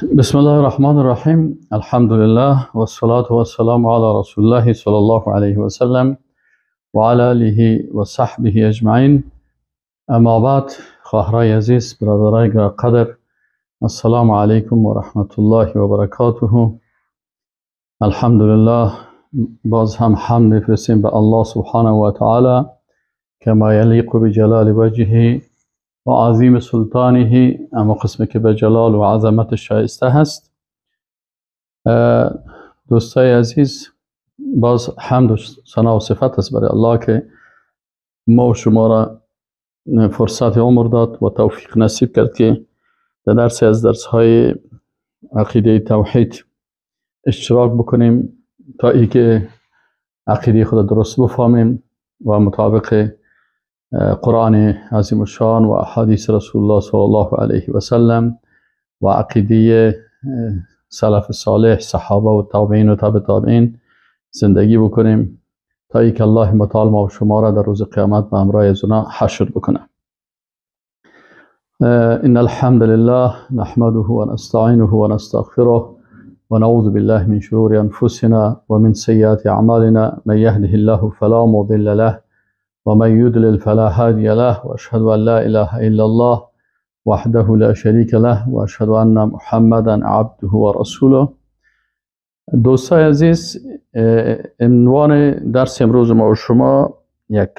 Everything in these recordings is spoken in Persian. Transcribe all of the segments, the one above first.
بسم الله الرحمن الرحیم. الحمدلله و الصلاة و السلام علی رسول الله صلی الله علیه و سلم و علی آله و صحبه اجمعین. اما بعد، خواهرای عزیز، برادرای گرانقدر، السلام علیکم و رحمت الله و برکاته. الحمدلله، باز هم حمد میفرستیم به الله سبحانه و تعالی کما یلیق بجلال وجهه و عظیم سلطانه، اما قسمی که به جلال و عظمت شایسته هست. دوستای عزیز، باز حمد و ثنا و صفت است برای الله که ما و شما را فرصت عمر داد و توفیق نصیب کرد که در درسی از درس‌های عقیده توحید اشتراک بکنیم تا اینکه عقیده خود درست بفهمیم و مطابق قرآن عظیم الشان و احادیث رسول الله صلی الله علیه و سلم و عقیده سلف صالح، صحابه و تابعین و تابع تابعین زندگی بکنیم تا اینکه الله متعال ما و شما را در روز قیامت به همراه از اونا حشر بکنه. ان الحمد لله نحمده و نستعینه و نستغفره و نعوذ بالله من شرور انفسنا و من سیئات اعمالنا، من یهده الله فلا مضل له ومن يضلل فلا هادي له، واشهد ان لا اله الا الله وحده لا شريك له، واشهد ان محمدا عبده ورسوله. دوستای عزیز، عنوان درس امروز ما و شما یک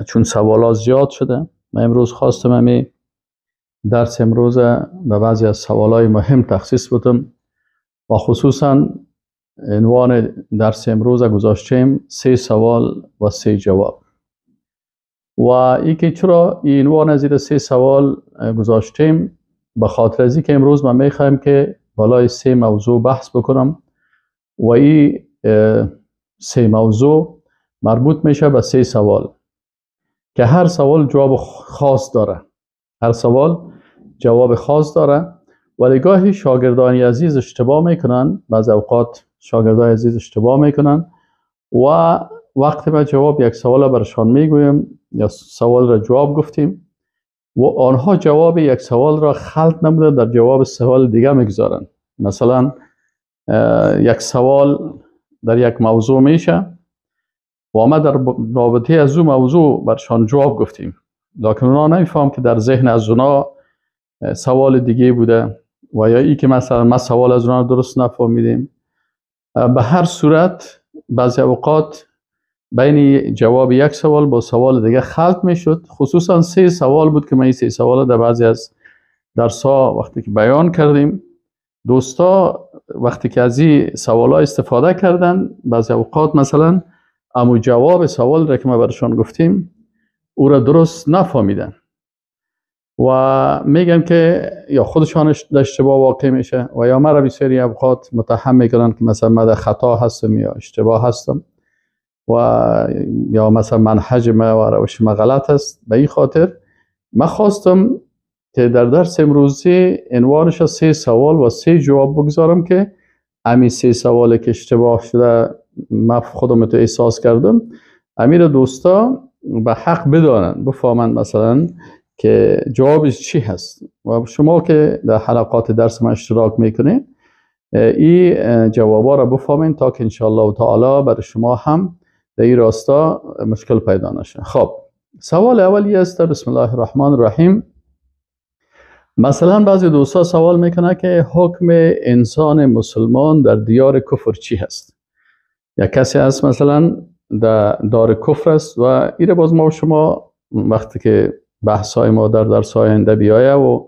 چون سوالات زیاد شده، من امروز خواستم همی درس امروز به بعضی از سوالای مهم تخصیص بدم و خصوصا عنوان درس امروز گذاشتیم 3 سوال و 3 جواب. و اینکه چرا این عنوان از این 3 سوال گذاشتیم، به خاطر از اینکه امروز من میخوایم که بالای 3 موضوع بحث بکنم و این 3 موضوع مربوط میشه به 3 سوال که هر سوال جواب خاص داره، هر سوال جواب خاص داره. ولی گاهی شاگردان عزیز اشتباه میکنن، بعض اوقات شاگردان عزیز اشتباه میکنن و وقتی ما جواب یک سوال برشان میگویم یا سوال را جواب گفتیم و آنها جواب یک سوال را خلط نموده در جواب سوال دیگه میگذارن. مثلا یک سوال در یک موضوع میشه و ما در رابطه از او موضوع برشان جواب گفتیم، لکن اونا نمیفهم که در ذهن از اونا سوال دیگه بوده و یا ای که مثلا ما سوال از اونا درست نفهمیدیم. به هر صورت بعضی اوقات بین جواب یک سوال با سوال دیگه خلط میشد. خصوصا 3 سوال بود که من این 3 سوال در بعضی از درس ها وقتی که بیان کردیم، دوستا وقتی که از این سوال ها استفاده کردن، بعضی اوقات مثلا امو جواب سوال را که ما برشان گفتیم او را درست نفهمیدن و میگن که یا خودشان در اشتباه واقع میشه و یا مرا بسیاری اوقات متهم میکنن که مثلا من در خطا هستم یا اشتباه هستم و یا مثلا منهج ما و روش ما غلط است. به این خاطر من خواستم که در درس امروزی عنوانش 3 سوال و 3 جواب بگذارم که امی 3 سوالی که اشتباه شده من خودم تو احساس کردم، امیر دوستا به حق بدانن، بفهمن مثلا که جوابش چی هست. و شما که در حلقات درس من اشتراک میکنید این جوابا را بفهمین تا که انشاءالله تعالی برای شما هم در این راستا مشکل پیدا نشه. خب، سوال اولی است، بسم الله الرحمن الرحیم. مثلا بعضی دوستا سوال میکنه که حکم انسان مسلمان در دیار کفر چی هست؟ یا کسی هست مثلا در دار کفر است و ایره باز ما و شما وقتی که بحث های ما در درس های آینده بیایه و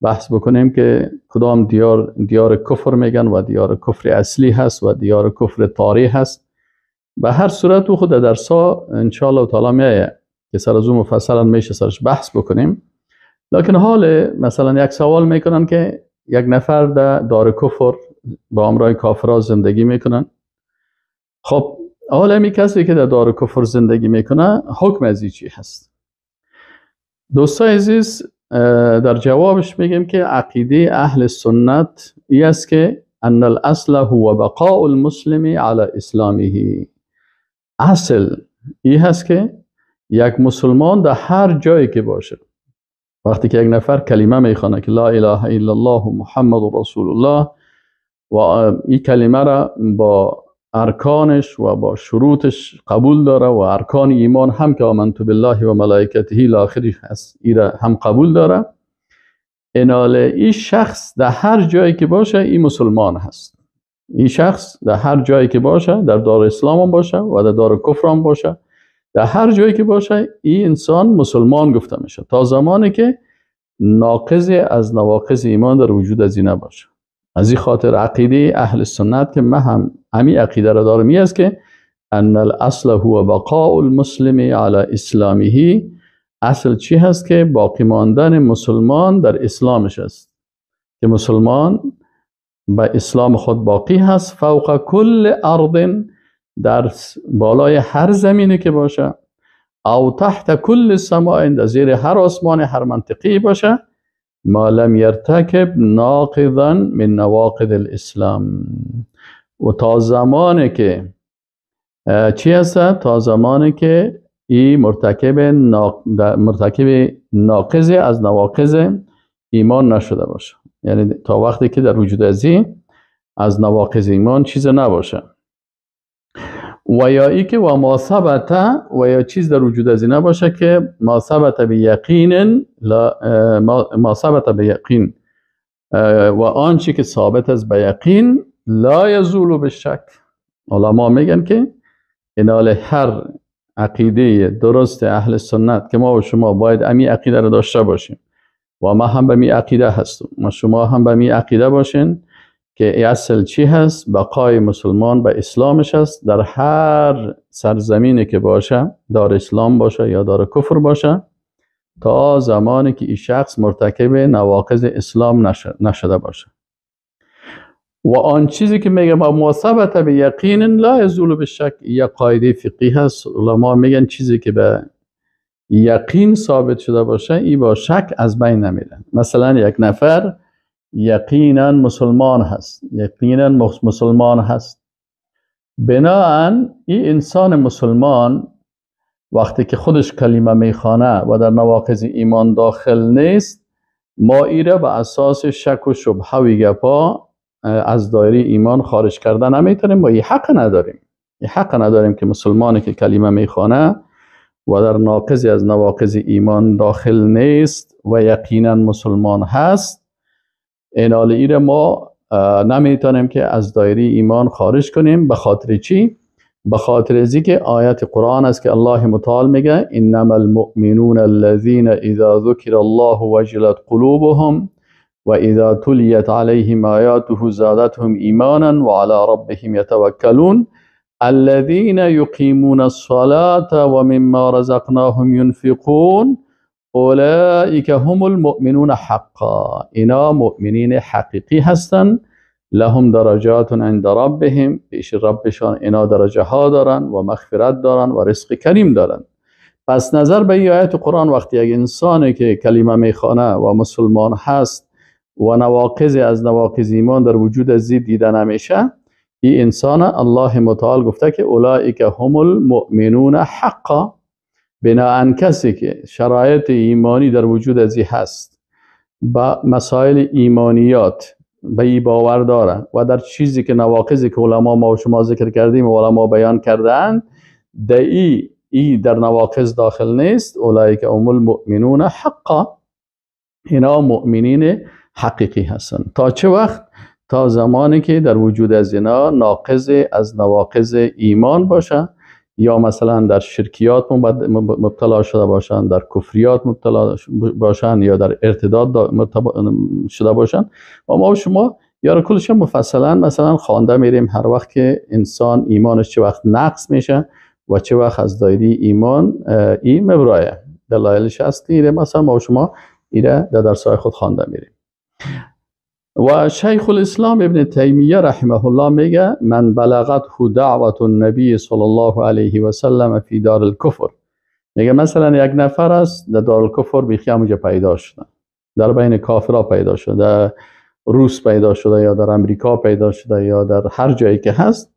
بحث بکنیم که کدام دیار دیار کفر میگن و دیار کفر اصلی هست و دیار کفر تاریخ هست. به هر صورت او خود در درس ها انشاءالله تعالی میایه که سر از اون مفصلا میشه سرش بحث بکنیم. لکن حال مثلا یک سوال میکنن که یک نفر در دار کفر با امرای کافرها زندگی میکنن. خب حال همی کسی که در دار کفر زندگی میکنه حکم از چی هست؟ دوستای عزیز، در جوابش میگیم که عقیده اهل سنت ای است که ان الاصل هو بقاء المسلم علی اسلامه. اصل ای هست که یک مسلمان در هر جایی که باشه، وقتی که یک نفر کلمه میخوانه که لا اله الا الله محمد رسول الله و این کلمه را با ارکانش و با شروطش قبول داره و ارکان ایمان هم که آمنت بالله و ملائکته الی آخرش هست ایره هم قبول داره، اناله این شخص در هر جایی که باشه این مسلمان هست. این شخص در هر جایی که باشه، در دار اسلام هم باشه و در دار کفر هم باشه، در هر جایی که باشه این انسان مسلمان گفته میشه تا زمانی که ناقض از نواقض ایمان در وجود از این نباشه. از این خاطر عقیده اهل سنت که من هم همین عقیده را دارم این است که ان الاصل هو بقاء المسلم علی اسلامه. اصل چی هست؟ که باقی ماندن مسلمان در اسلامش است، که مسلمان به اسلام خود باقی هست فوق کل ارض، در بالای هر زمینی که باشه، او تحت کل سماء، در زیر هر آسمان هر منطقی باشه، ما لم یرتکب ناقضا من نواقض الاسلام. و تا زمانی که چی هست؟ تا زمانی که ای مرتکب ناقض از نواقض ایمان نشده باشه، یعنی تا وقتی که در وجود ازی از نواقض ایمان چیز نباشه. و یا ای که و ما ثبت، و یا چیز در وجود ازی نباشه که ما ثبت به یقین، ما ثبت به یقین، و آنچه که ثابت است به یقین لا یزول بالشک. علما میگن که اینال هر عقیده درست اهل سنت که ما و شما باید امی عقیده رو داشته باشیم و ما هم به می عقیده هستیم، ما شما هم به می عقیده باشین که اصل چی هست؟ بقای مسلمان به اسلامش هست در هر سرزمینی که باشه، دار اسلام باشه یا دار کفر باشه، تا زمانی که این شخص مرتکب نواقض اسلام نشده باشه. و آن چیزی که میگه ما ثبت به یقین لا یزول بالشک، یک قاعده فقهی هست. علما میگن چیزی که به یقین ثابت شده باشه ای با شک از بین نمیره. مثلا یک نفر یقینا مسلمان هست، یقینا مسلمان هست، بناهن این انسان مسلمان وقتی که خودش کلمه میخوانه و در نواقض ایمان داخل نیست، ما ایره به اساس شک و شبهه و گپا از دایره ایمان خارج کردن نمیتونیم. ما این حق نداریم، این حق نداریم که مسلمانی که کلمه میخوانه و در ناقض از نواقض ایمان داخل نیست و یقینا مسلمان هست، اینال ایره ما نمیتونیم که از دایره ایمان خارج کنیم. به خاطر چی؟ به خاطر ازی که آیت قرآن است که الله متعال میگه انما المؤمنون الذين اذا ذکر الله وجلت قلوبهم و اذا تلیت علیهم آیاته زادتهم ایمانا و علی ربهم یتوکلون الذين يقيمون الصلاة ومما رزقناهم ينفقون اولئک هم المؤمنون حقا. اینا مؤمنین حقیقی هستند، لهم درجات عند ربهم، پیش ربشان اینا درجه ها دارن و مغفرت دارن و رزق کریم دارن. پس نظر به این آیت قرآن وقتی یک انسانی که کلمه میخوانه و مسلمان هست و نواقض از نواقض ایمان در وجود ازی دیده نمیشه، این انسان الله متعال گفته که اولئک هم المؤمنون حقا. بناهن کسی که شرایط ایمانی در وجود ازی هست، با مسائل ایمانیات به ای باور داره و در چیزی که نواقضی که علما ما و شما ذکر کردیم و علما بیان کردند، در ای در نواقض داخل نیست، اولئک هم المؤمنون حقا، اینا مؤمنین حقیقی هستند. تا چه وقت؟ تا زمانی که در وجود از اینا ناقض از نواقض ایمان باشه، یا مثلا در شرکیات مبتلا شده باشند، در کفریات مبتلا باشند، یا در ارتداد شده باشند. و ما و شما یا کلش مفصلا مثلا خوانده میریم هر وقت که انسان ایمانش چه وقت نقص میشه و چه وقت از دایره ایمان ای مبرایه، دلایلش هست. ایره مثلا ما و شما ایره در درسای خود خوانده میریم. و شیخ الاسلام ابن تیمیه رحمه الله میگه من بلغته دعوت النبی صلی الله علیه و سلم فی دار الکفر. میگه مثلا یک نفر است در دار الکفر بیخی همونجا پیدا شده، در بین کافرها پیدا شده، در روس پیدا شده یا در امریکا پیدا شده یا در هر جایی که هست.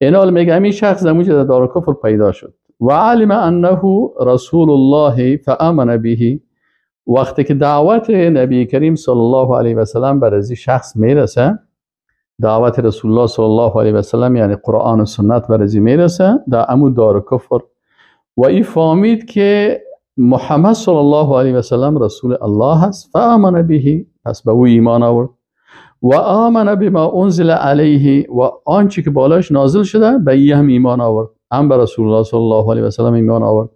اینال میگه همین شخص همونجا در دار الکفر پیدا شد و علم انه رسول الله فآمن به وقتی که دعوت نبی کریم صلی الله علیه و سلم بر از شخص میرسه، دعوت رسول الله صلی الله علیه و سلم یعنی قرآن و سنت بر از میرسه در امو دار کفر، و ای فهمید که محمد صلی الله علیه و سلم رسول الله هست، فآمن به، پس به او ایمان آورد، و آمن بما انزل علیه، و آنچه که بالاش نازل شده به ای هم ایمان آورد، هم به رسول الله صلی الله علیه و سلم ایمان آورد،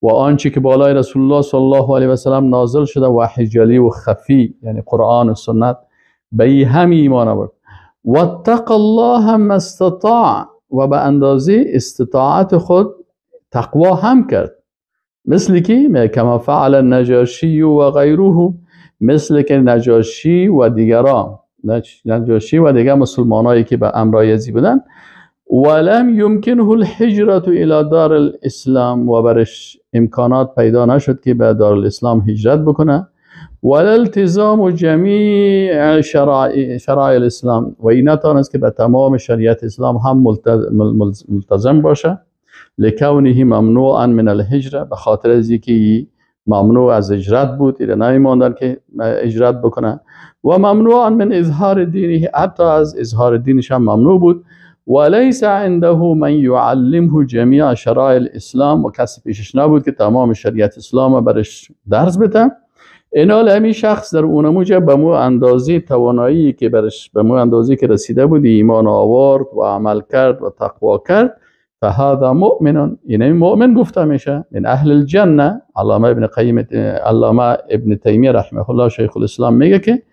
و آنچه که بالای رسول الله صلی الله علیه و سلم نازل شده وحی جلی و خفی یعنی قرآن و سنت به ای هم ایمان آورد، و اتق الله ما استطاع، و به اندازه استطاعت خود تقوا هم کرد، مثل که کما فعل النجاشی و غیره، مثل که نجاشی و دیگران، نجاشی و دیگر مسلمانایی که به امرای ازی بودن، ولم يمكنه الهجرة الى دار الاسلام، و برش امکانات پیدا نشد که به دار الاسلام هجرت بکنه، ولا التزام جمیع شرایع الاسلام، و این نتانست که به تمام شریعت اسلام هم ملتزم باشه، لکونه ممنوعا من الهجره، به خاطر از اینکه ممنوع از هجرت بود، اینا نمی‌ماندن که هجرت بکنه، و ممنوعا من اظهار دینه، حتی از اظهار دینش هم ممنوع بود، وليس عنده من يعلمه جميع شرایع الاسلام، و کسی پیشش نبود که تمام شریعت اسلام برش درس بده. اینال همی شخص در اونموجه به مو اندازه توانایی که برش به مو اندازه که رسیده بود ایمان آورد و عمل کرد و تقوا کرد، فهذا مؤمن، یعنی مؤمن گفته میشه، من اهل الجنه. علامه ابن قیم، علامه ابن تیمیه رحمه الله شیخ الاسلام میگه که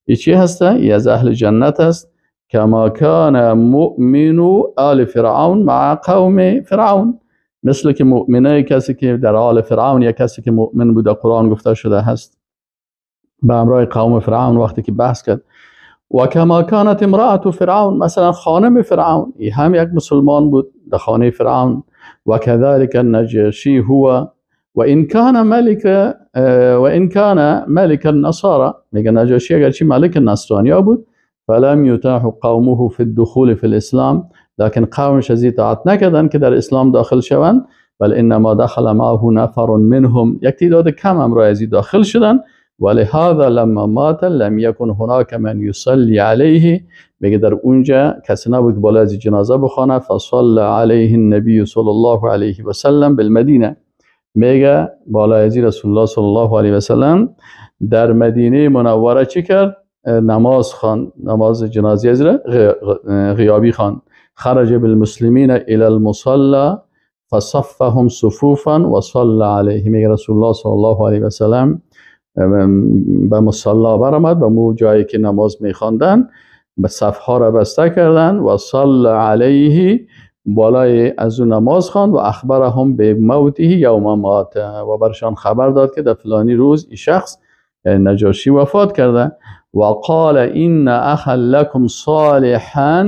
ای چی هسته؟ ای از اهل جنت است. کما کان مؤمن آل فرعون مع قوم فرعون، مثل که مؤمنه کسی که در آل فرعون یا کسی که مؤمن بوده قرآن گفته شده هست به همراه قوم فرعون وقتی که بحث کرد. و کما کانت امرأة فرعون، مثلا خانم فرعون ای هم یک مسلمان بود در خانه فرعون، و كذلك النجاشی هو و این کان ملک و این کان ملک النصارى، میگه نجاشی اگرچه ملک نصرانیا بود، فلم یتاح قومه فی الدخول فی الاسلام، لكن قومش از اطاعت نکردن که در اسلام داخل شوند، بل انما دخل معه نفر منهم، یک تعداد کم همراه از داخل شدن، ولهذا لما مات لم يكن هناك من يصلي عليه، میگه در اونجا کسی نبود که بالا از جنازه بخوانه، فصلى عليه النبي صلی الله علیه و سلم بالمدینه، میگه بالا از رسول الله صلی الله علیه و سلم در مدینه منوره چی کرد؟ نماز خواند، نماز جنازه از غیابی خواند. خرج بالمسلمین الى المصلى فصفهم صفوفا وصلى عليه، میگه رسول الله صلی الله علیه و سلم به مصلا برآمد، به مو جایی که نماز میخواندن به صفها را بسته کردن، و صلى علیه، بالای از او نماز خواند، و اخبرهم به موته یوم مات، و برشان خبر داد که در فلانی روز این شخص نجاشی وفات کرده، و قال ان اخا لكم صالحا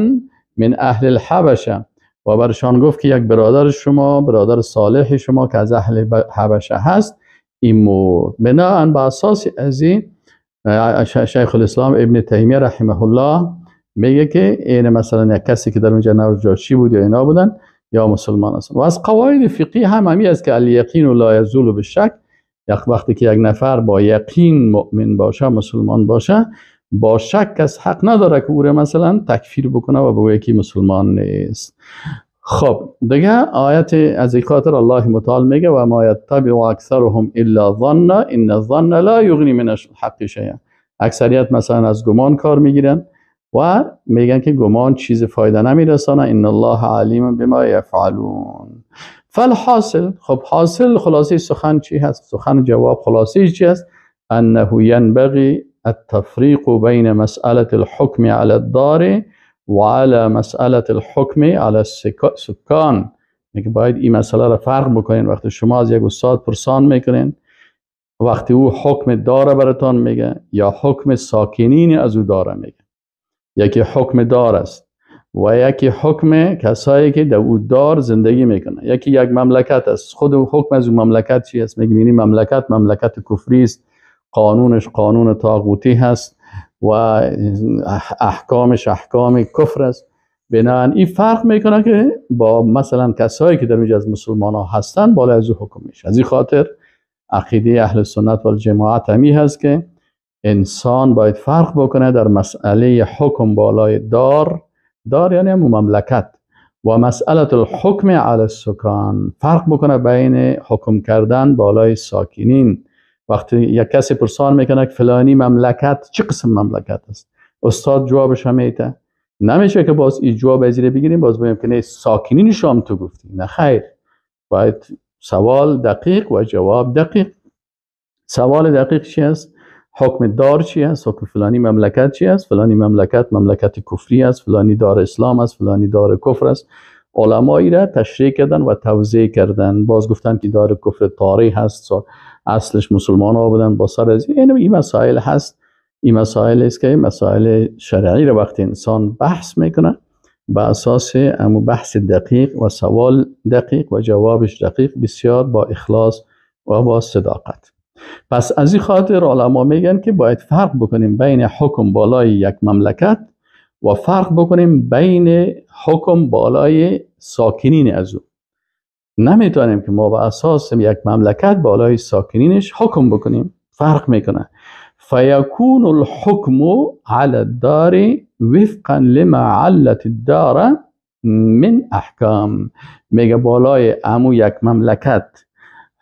من اهل الحبشه، و برشان گفت که یک برادر شما، برادر صالح شما که از اهل حبشه هست، این مرد. بناءً به اساس از این شیخ الاسلام ابن تیمیه رحمه الله میگه که این مثلا یک کسی که در اونجا نجاشی بود یا اینا بودن یا مسلمان هستن. و از قواعد فقهی هم همی است که الیقین لا یزول بالشک، یک وقتی که یک نفر با یقین مؤمن باشه، مسلمان باشه، با شک کس حق نداره که او را مثلا تکفیر بکنه و بگه که مسلمان نیست. خب دیگه آیت از این خاطر الله متعال میگه و ما یتبع اکثرهم الا ظن ان الظن لا یغنی من الحق شیئا. اکثریت مثلا از گمان کار میگیرن و میگن که گمان چیز فایده نمیرسانه. ان الله علیم بما یفعلون. فالحاصل، خب حاصل خلاصه سخن چی هست؟ سخن جواب خلاصه چی هست؟ انه ينبغي التفريق بين مسألة الحكم على الدار وعلى مسألة الحكم على السكان. میگه باید این مسئله را فرق بکنین. وقتی شما از یک استاد پرسان میکنین، وقتی او حکم داره براتان میگه یا حکم ساکنین از او داره میگه. یکی حکم دار است و یکی حکم کسایی که در او دار زندگی میکنه. یکی یک مملکت است، خود او حکم از او مملکت چی است؟ میگه این مملکت مملکت کفری است، قانونش قانون طاغوتی هست و احکامش احکام کفر است. بنابراین این فرق میکنه که با مثلا کسایی که در اونجا از مسلمان ها هستن بالا از او حکم میشه. از این خاطر عقیده اهل سنت و الجماعت همی هست که انسان باید فرق بکنه در مسئله حکم بالای دار، دار یعنی مملکت، و مسئله الحکم علی السکان، فرق بکنه بین حکم کردن بالای ساکنین. وقتی یک کسی پرسان میکنه که فلانی مملکت چه قسم مملکت است، استاد جوابش هم میده، نمیشه که باز این جواب از بگیریم باز بگیم که نه ساکنین شام تو گفتی، نه خیر، باید سوال دقیق و جواب دقیق. سوال دقیق چی است؟ حکم دار چی است؟ حکم فلانی مملکت چی است؟ فلانی مملکت مملکت کفری است، فلانی دار اسلام است، فلانی دار کفر است. علمایی را تشریح کردن و توضیح کردن، باز گفتن که دار کفر طاری هست، اصلش مسلمان ها بودن، با سر از این مسائل هست. این مسائل است که مسائل شرعی را وقتی انسان بحث میکنه به اساس امو بحث دقیق و سوال دقیق و جوابش دقیق، بسیار با اخلاص و با صداقت. پس از این خاطر علما میگن که باید فرق بکنیم بین حکم بالای یک مملکت و فرق بکنیم بین حکم بالای ساکنین از او. نمیتونیم که ما به اساس یک مملکت بالای ساکنینش حکم بکنیم، فرق میکنه. فیکون الحکم علی الدار وفقا لما علت الدار من احکام. میگه بالای امو یک مملکت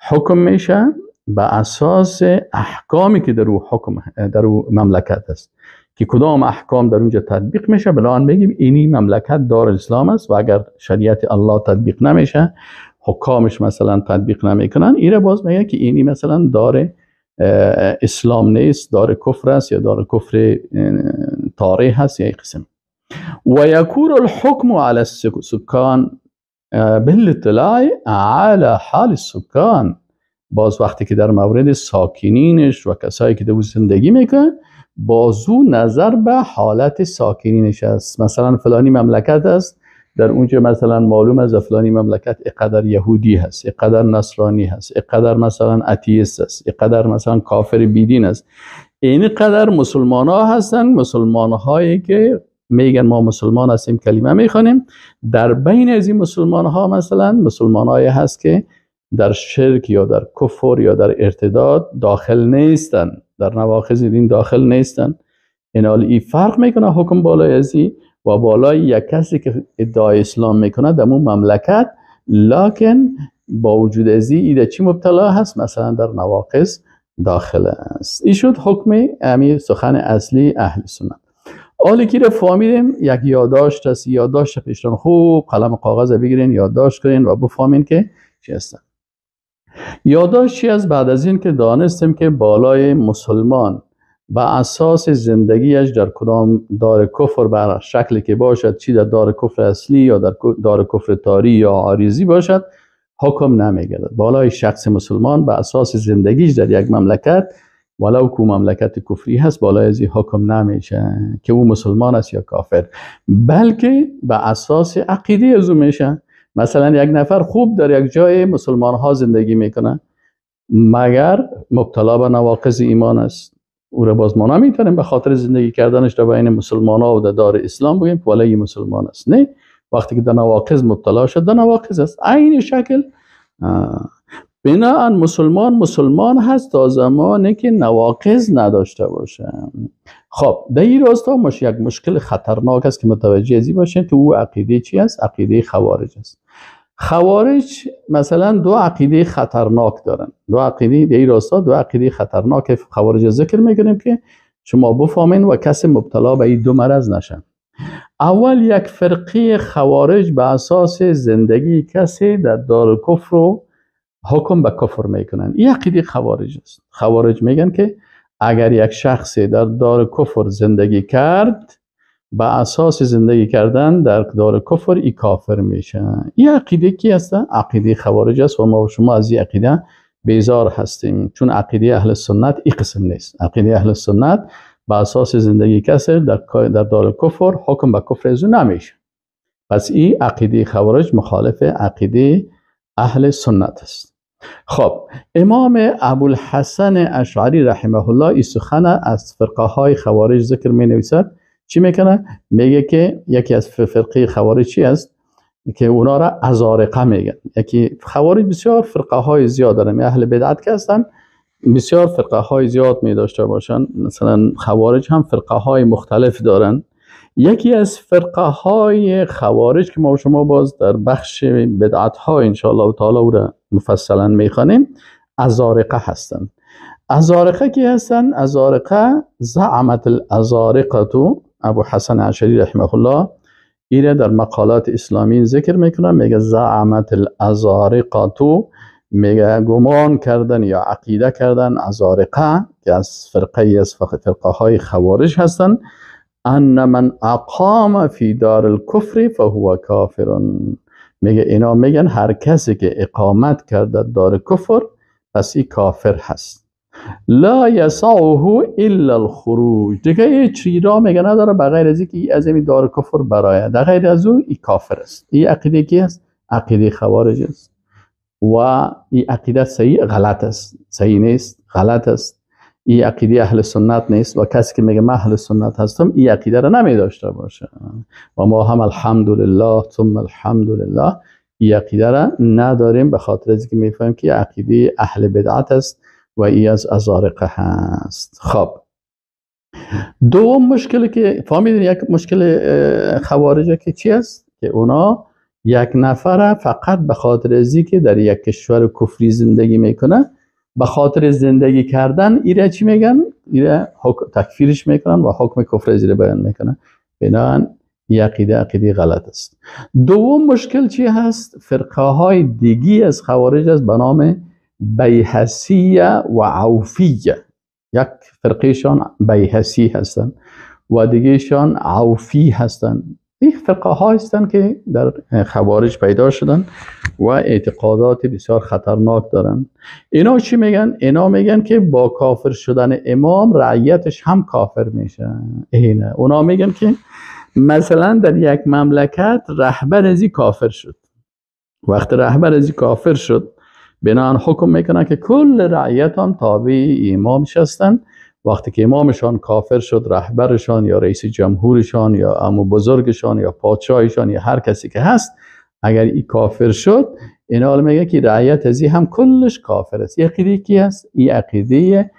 حکم میشه به اساس احکامی که در او حکم در او مملکت است، که کدام احکام در اونجا تطبیق میشه. بنابراین بگیم اینی مملکت دار اسلام است و اگر شریعت الله تطبیق نمیشه، حکامش مثلا تطبیق نمیکنن، ایره باز میگه که اینی مثلا دار اسلام نیست، دار کفر است یا دار کفر طاری هست یا قسم. و یکون الحکم علی السکان بالاطلاع علی حال السکان. باز وقتی که در مورد ساکنینش و کسایی که در او زندگی میکنن، بازو نظر به حالت ساکنینش است. مثلا فلانی مملکت است، در اونجا مثلا معلوم است فلانی مملکت اقدر یهودی هست، اقدر نصرانی هست، اقدر مثلا اتیست است، اقدر مثلا کافر بیدین است، این قدر مسلمان ها هستن، مسلمان هایی که میگن ما مسلمان هستیم، کلمه میخوانیم. در بین از این مسلمان ها مثلا مسلمان هایی هست که در شرک یا در کفر یا در ارتداد داخل نیستن، در نواقض دین داخل نیستن. این حال ای فرق میکنه حکم بالای ازی و بالای یک کسی که ادعای اسلام میکنه در اون مملکت، لکن با وجود ازی ایده چی مبتلا هست؟ مثلا در نواقض داخل است. این شد حکم امیر سخن اصلی اهل سنت. حالی که رو فهمیدیم، یک یادداشت است، یادداشت پیشتان خوب قلم کاغذ بگیرین، یادداشت کنین و بفهمین که چی هستن. یادداشت چی است؟ بعد از این که دانستیم که بالای مسلمان به اساس زندگیش در کدام دار کفر بر شکلی که باشد، چی در دار کفر اصلی یا در دار کفر طاری یا عارضی باشد، حکم نمیگردد. بالای شخص مسلمان به اساس زندگیش در یک مملکت، ولو کو مملکت کفری هست، بالای از این حکم نمیشه که او مسلمان است یا کافر، بلکه به اساس عقیده از او میشه. مثلا یک نفر خوب در یک جای مسلمان ها زندگی میکنه، مگر مبتلا به نواقض ایمان است، او را باز ما نمیتونیم به خاطر زندگی کردنش در بین مسلمان ها و در دار اسلام بگیم ولی مسلمان است. نه، وقتی که در نواقض مبتلا شد در نواقض است. عین شکل بناءً مسلمان مسلمان هست تا زمانی که نواقض نداشته باشه. خب در این راستا یک مشکل خطرناک است که متوجه ازی باشین که او عقیده چی است؟ عقیده خوارج است. خوارج مثلا دو عقیده خطرناک دارن، دو عقیده در این راستا، دو عقیده خطرناک خوارج ذکر میکنیم که شما بفهمین و کسی مبتلا به این دو مرض نشن. اول یک فرقه خوارج به اساس زندگی کسی در دار کفر و حکم به کفر میکنن. این عقیده خوارج است. خوارج میگن که اگر یک شخصی در دار کفر زندگی کرد، به اساس زندگی کردن در دار کفر ای کافر میشه. این عقیده کی است؟ عقیده خوارج است و ما و شما از این عقیده بیزار هستیم، چون عقیده اهل سنت این قسم نیست. عقیده اهل سنت به اساس زندگی کسی در دار کفر حکم به کفر از او نمیشه. پس این عقیده خوارج مخالف عقیده اهل سنت است. خب امام ابوالحسن اشعری رحمه الله این سخن از فرقه های خوارج ذکر می نویسد. چی میکنه؟ میگه که یکی از فرقه خوارج چی است؟ که اونا را ازارقه میگن. یکی خوارج بسیار فرقه های زیاد دارن، اهل بدعت که هستن بسیار فرقه های زیاد می داشته باشن. مثلا خوارج هم فرقه های مختلف دارن. یکی از فرقه های خوارج که ما شما باز در بخش بدعت ها انشاءالله تعالی او را مفصلا میخوانیم، ازارقه هستن. ازارقه کی هستن؟ ازارقه زعمت الازارقه، ابو حسن اشعری رحمه الله ایره در مقالات اسلامی ذکر میکنه، میگه زعمت الازارقه، میگه گمان کردن یا عقیده کردن ازارقه که از فرقه از فرقه های خوارج هستن، ان من اقام فی دار الکفر فهو کافر. میگه اینا میگن هر کسی که اقامت کرده دار کفر پس این کافر هست. لا یسعه الا الخروج، دیگه هیچ را میگه نداره بغیر از اینکه از این دار کفر برایه، در غیر از او این کافر است. این عقیده کی است؟ عقیده خوارج است و این عقیده صحیح غلط است، صحیح نیست، غلط است. این عقیده اهل سنت نیست و کسی که میگه من اهل سنت هستم این عقیده را نمی داشته باشه. و ما هم الحمدلله ثم الحمدلله این عقیده را نداریم، به خاطر از اینکه میفهمیم که عقیده اهل بدعت است و ای از ازارقه هست. خب دوم مشکلی که فهمیدین، یک مشکل خوارج که چی است؟ که اونا یک نفر فقط به خاطر ازی که در یک کشور کفری زندگی میکنه، به خاطر زندگی کردن ایره چی میگن؟ ایره تکفیرش میکنن و حکم کفر ازیره بیان میکنن. بنابراین این عقیده عقیده غلط است. دوم مشکل چی هست؟ فرقه های دیگی از خوارج است به نام بیهسیه و عوفیه. یک فرقهشان بیهسی هستند و دیگهشان عوفی هستند. این فرقه ها هستند که در خوارج پیدا شدن و اعتقادات بسیار خطرناک دارن. اینا چی میگن؟ اینا میگن که با کافر شدن امام رعیتش هم کافر میشه. اینه اونا میگن که مثلا در یک مملکت رهبر ازی کافر شد، وقت رهبر ازی کافر شد بنابراین حکم میکنن که کل رعیت هم تابع امامش هستن. وقتی که امامشان کافر شد، رهبرشان یا رئیس جمهورشان یا عمو بزرگشان یا پادشاهشان یا هر کسی که هست، اگر این کافر شد، اینا میگه که رعیت ازی هم کلش کافر است. این عقیده کی هست؟ این عقیده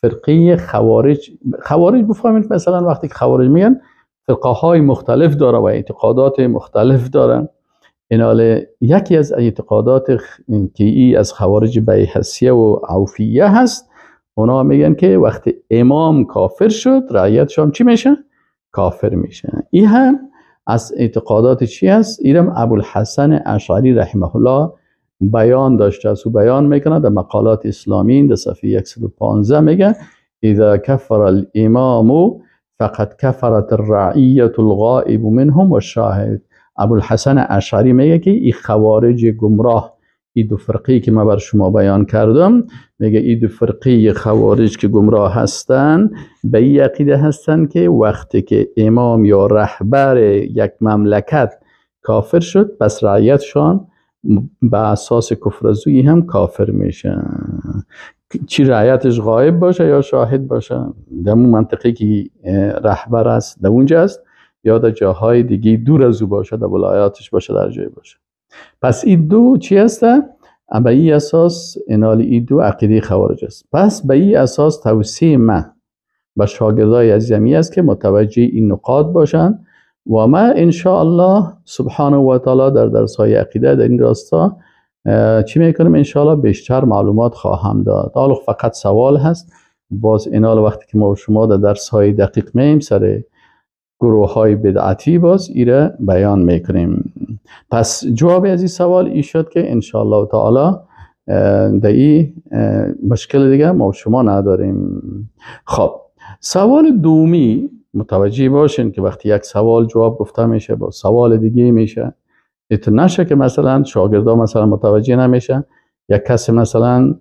فرقه خوارج. خوارج بفهمید مثلا وقتی که خوارج میگن فرقه های مختلف داره و اعتقادات مختلف دارن. اینال یکی از اعتقادات که ای از خوارج بیهسیه و عوفیه هست، اونا میگن که وقتی امام کافر شد رعیتش هم چی میشه؟ کافر میشه. این هم از اعتقادات چی هست؟ اینم ابوالحسن اشعری رحمه الله بیان داشته است و بیان میکنه در مقالات اسلامی در صفحه 115 میگه اذا کفر الامام فقد کفرت الرعیه الغائب منهم والشاهد. ابوالحسن اشعری میگه که این خوارج گمراه، این دو فرقی که من بر شما بیان کردم، میگه این دو فرقی خوارج که گمراه هستن به این عقیده هستن که وقتی که امام یا رهبر یک مملکت کافر شد پس رعیتشان به اساس کفر ازویی هم کافر میشن، چی رعیتش غایب باشه یا شاهد باشه، در اون منطقه که رهبر است در اونجا است یا در جاهای دیگه دور از او باشه، در ولایاتش باشه، در جای باشه. پس این دو چی هست؟ به این اساس انال این دو عقیده خوارج است. پس به این اساس توصیه من به شاگردای عزیزمی است که متوجه این نقاط باشند و ما ان شاء الله سبحانه و تعالی در درس های عقیده در این راستا چی میکنیم؟ ان شاء الله بیشتر معلومات خواهم داد. حالا فقط سوال هست، باز اینال وقتی که ما و شما در درس های دقیق میم سر گروه های بدعتی باز ایره بیان میکنیم. پس جواب از این سوال ای شد که ان شاء الله تعالی در این مشکل دیگه ما و شما نداریم. خب سوال دومی، متوجه باشین که وقتی یک سوال جواب گفته میشه با سوال دیگه میشه، ایتو نشه که مثلا شاگردا مثلا متوجه نمیشه، یک کسی مثلا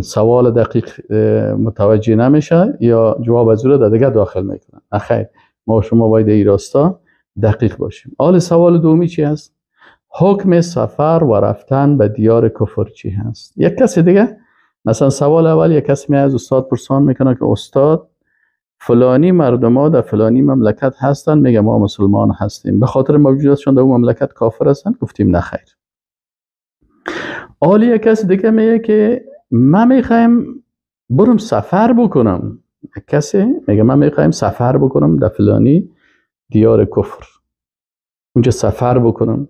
سوال دقیق متوجه نمیشه یا جواب از او را دیگه داخل میکنن. خیر، ما شما باید ای راستا دقیق باشیم. حال سوال دومی چی هست؟ حکم سفر و رفتن به دیار کفر چی هست؟ یک کسی دیگه مثلا سوال اول یک کسی می از استاد پرسان میکنه که استاد فلانی مردما در فلانی مملکت هستن، میگه ما مسلمان هستیم، به خاطر موجودیتشون در اون مملکت کافر هستن؟ گفتیم نه خیر. حالا یک کسی دیگه میگه که من میخوایم برم سفر بکنم، کسی میگه من میخوایم سفر بکنم در فلانی دیار کفر، اونجا سفر بکنم.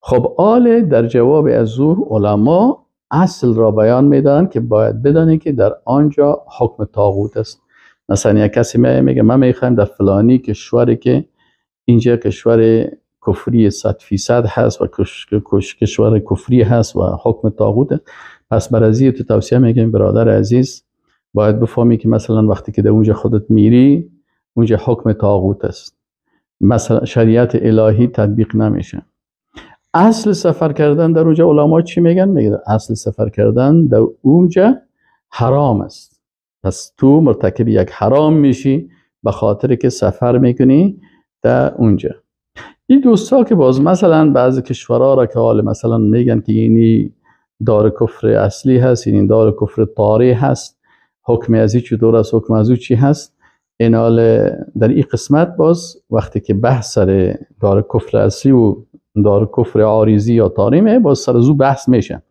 خب آله در جواب از او علما اصل را بیان میدن که باید بدانی که در آنجا حکم طاغوت است. مثلا یک کسی میگه من میخوایم در فلانی کشوری که اینجا کشور کفری 100% هست و کشور کفری هست و حکم طاغوت است، پس بر از تو توصیه میگیم برادر عزیز باید بفهمی که مثلا وقتی که در اونجا خودت میری اونجا حکم طاغوت است، مثلا شریعت الهی تطبیق نمیشه. اصل سفر کردن در اونجا علما چی میگن؟ میگن اصل سفر کردن در اونجا حرام است. پس تو مرتکب یک حرام میشی به خاطر که سفر میکنی در اونجا. این دوستا که باز مثلا بعضی کشورها را که حال مثلا میگن که اینی دار کفر اصلی هست، اینی دار کفر طاری هست، حکم از این چطور است، حکم از او چی هست، این حال در این قسمت باز وقتی که بحث سر دار کفر اصلی و دار کفر عارضی یا طاری باز سر از او بحث میشه.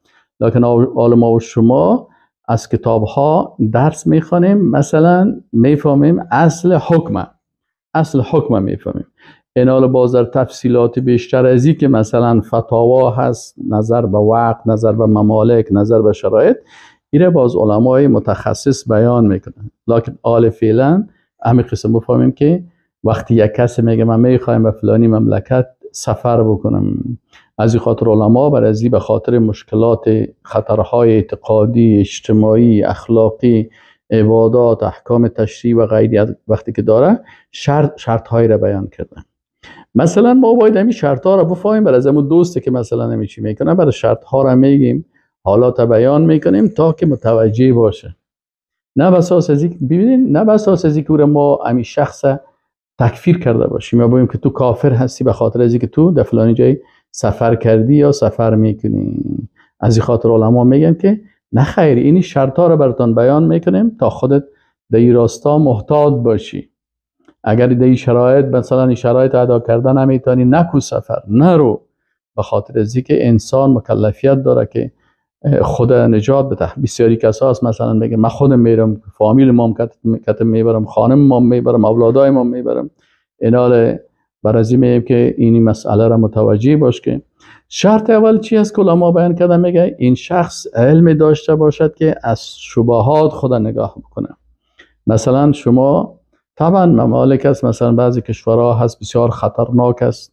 لکن حال ما و شما از کتاب ها درس میخوانیم، مثلا میفهمیم اصل حکمه، اصل حکمه میفهمیم. این حال باز در تفصیلات بیشتر از این که مثلا فتاوا هست، نظر به وقت، نظر به ممالک، نظر به شرایط، ایره باز علمای متخصص بیان میکنن. لکن آل فعلا همین قسم بفهمیم که وقتی یک کسی میگه من میخوایم به فلانی مملکت سفر بکنم، از این خاطر علما بر از این به خاطر مشکلات خطرهای اعتقادی، اجتماعی، اخلاقی، عبادات، احکام تشریع و غیره وقتی که داره شرط هایی را بیان کردن. مثلا ما باید همین شرط ها را بفهمیم، بر از همون دوستی که مثلا همی چی میکنه برای شرط ها را میگیم، حالات بیان میکنیم تا که متوجه باشه. نه به اساس از ببینین، نه به اساس از اینکه ما همین شخص تکفیر کرده باشیم یا بگیم که تو کافر هستی به خاطر از اینکه تو در فلانی جای سفر کردی یا سفر میکنی. از این خاطر علما میگن که نه خیر، این شرط ها رو براتون بیان میکنیم تا خودت در این راستا محتاط باشی. اگر در این شرایط مثلا این شرایط ادا کردن نمیتونی، نکو سفر، نرو، به خاطر از اینکه انسان مکلفیت داره که خود نجات بده. بسیاری کسا هست مثلا میگه من خودم میرم، فامیل مام کت میبرم، خانم مام میبرم، اولادای مام میبرم. اینال بر از این میگیم که این مسئله را متوجه باش که شرط اول چی است که علما بیان کردن، میگه این شخص علم داشته باشد که از شبهات خود نگاه بکنه. مثلا شما طبعا ممالک است، مثلا بعضی کشورها هست بسیار خطرناک است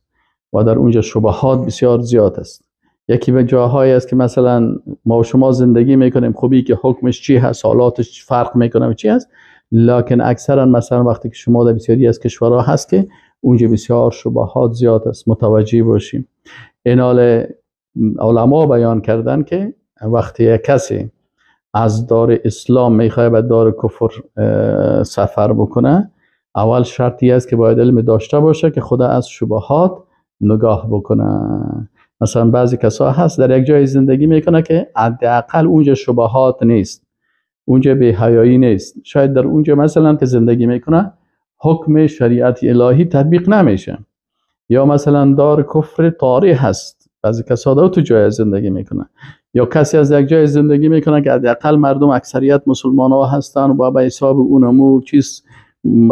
و در اونجا شبهات بسیار زیاد است. یکی به جاهایی است که مثلا ما و شما زندگی میکنیم، خوبی که حکمش چی هست، حالاتش فرق میکنه چی هست، لکن اکثرا مثلا وقتی که شما در بسیاری از کشورها هست که اونجا بسیار شبهات زیاد است، متوجه باشیم. این حال علما بیان کردن که وقتی کسی از دار اسلام میخواد به دار کفر سفر بکنه، اول شرطی است که باید علم داشته باشه که خدا از شبهات نگاه بکنه. مثلا بعضی کسا هست در یک جای زندگی میکنه که حداقل اونجا شبهات نیست، اونجا بی حیایی نیست، شاید در اونجا مثلا که زندگی میکنه حکم شریعت الهی تطبیق نمیشه، یا مثلا دار کفر طاری هست، بعضی کسا در تو جای زندگی میکنه، یا کسی از یک جای زندگی میکنه که حداقل مردم اکثریت مسلمان ها هستن و به حساب اونمو چیز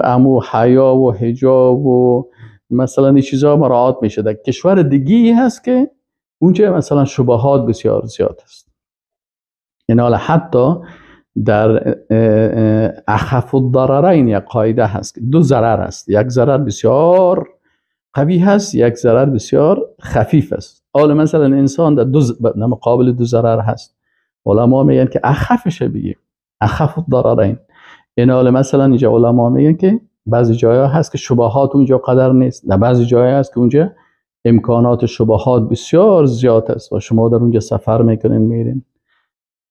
امو حیا و حجاب و مثلا این چیزا مراعات میشه. در کشور دیگه هست که اونجا مثلا شبهات بسیار زیاد است. این حالا حتی در اخف الضررین یک قاعده هست، دو ضرر است، یک ضرر بسیار قوی هست، یک ضرر بسیار خفیف است. حالا مثلا انسان در دو مقابل دو ضرر هست، علما میگن که اخفش بگیم، اخف الضررین. این حالا مثلا اینجا علما میگن که بعضی جایا هست که شبهات اونجا قدر نیست، در بعضی جایا هست که اونجا امکانات شبهات بسیار زیاد است و شما در اونجا سفر میکنین میرین.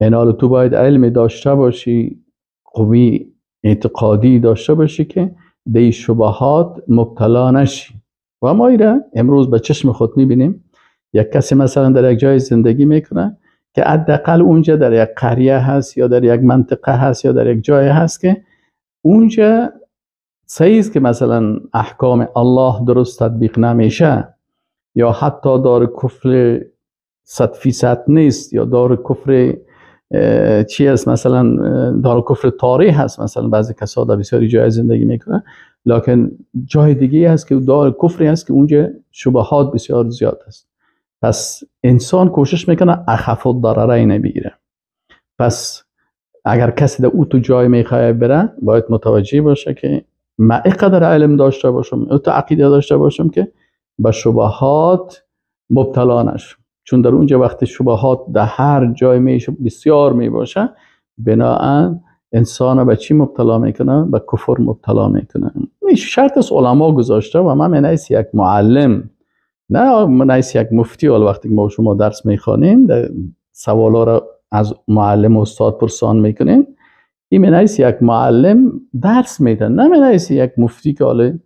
این حال تو باید علم داشته باشی، قوی اعتقادی داشته باشی که به شبهات مبتلا نشی. و ما ایره امروز به چشم خود میبینیم، یک کسی مثلا در یک جای زندگی میکنه که حداقل اونجا در یک قریه هست یا در یک منطقه هست یا در یک جای هست که اونجا صحیح است که مثلا احکام الله درست تطبیق نمیشه یا حتی دار کفر 100% نیست یا دار کفر چی است، مثلا دار کفر تاریخ هست، مثلا بعضی کسا در بسیاری جای زندگی میکنن، لکن جای دیگه هست که دار کفری هست که اونجا شبهات بسیار زیاد است. پس انسان کوشش میکنه اخف الضررین بگیره. پس اگر کسی در او تو جای میخواد بره، باید متوجه باشه که من اینقدر علم داشته باشم، او تو عقیده داشته باشم که به شبهات مبتلا نشم، چون در اونجا وقتی شبهات در هر جای میشه بسیار میباشه، بناهن انسان به چی مبتلا میکنه؟ به کفر مبتلا میکنه. این شرط از علما گذاشته و من منحیث یک معلم، نه منحیث یک مفتی. حالا وقتی ما شما درس میخوانیم سوالا را از معلم و استاد پرسان میکنیم، این منحیث یک معلم درس میده، نه منحیث یک مفتی که حالا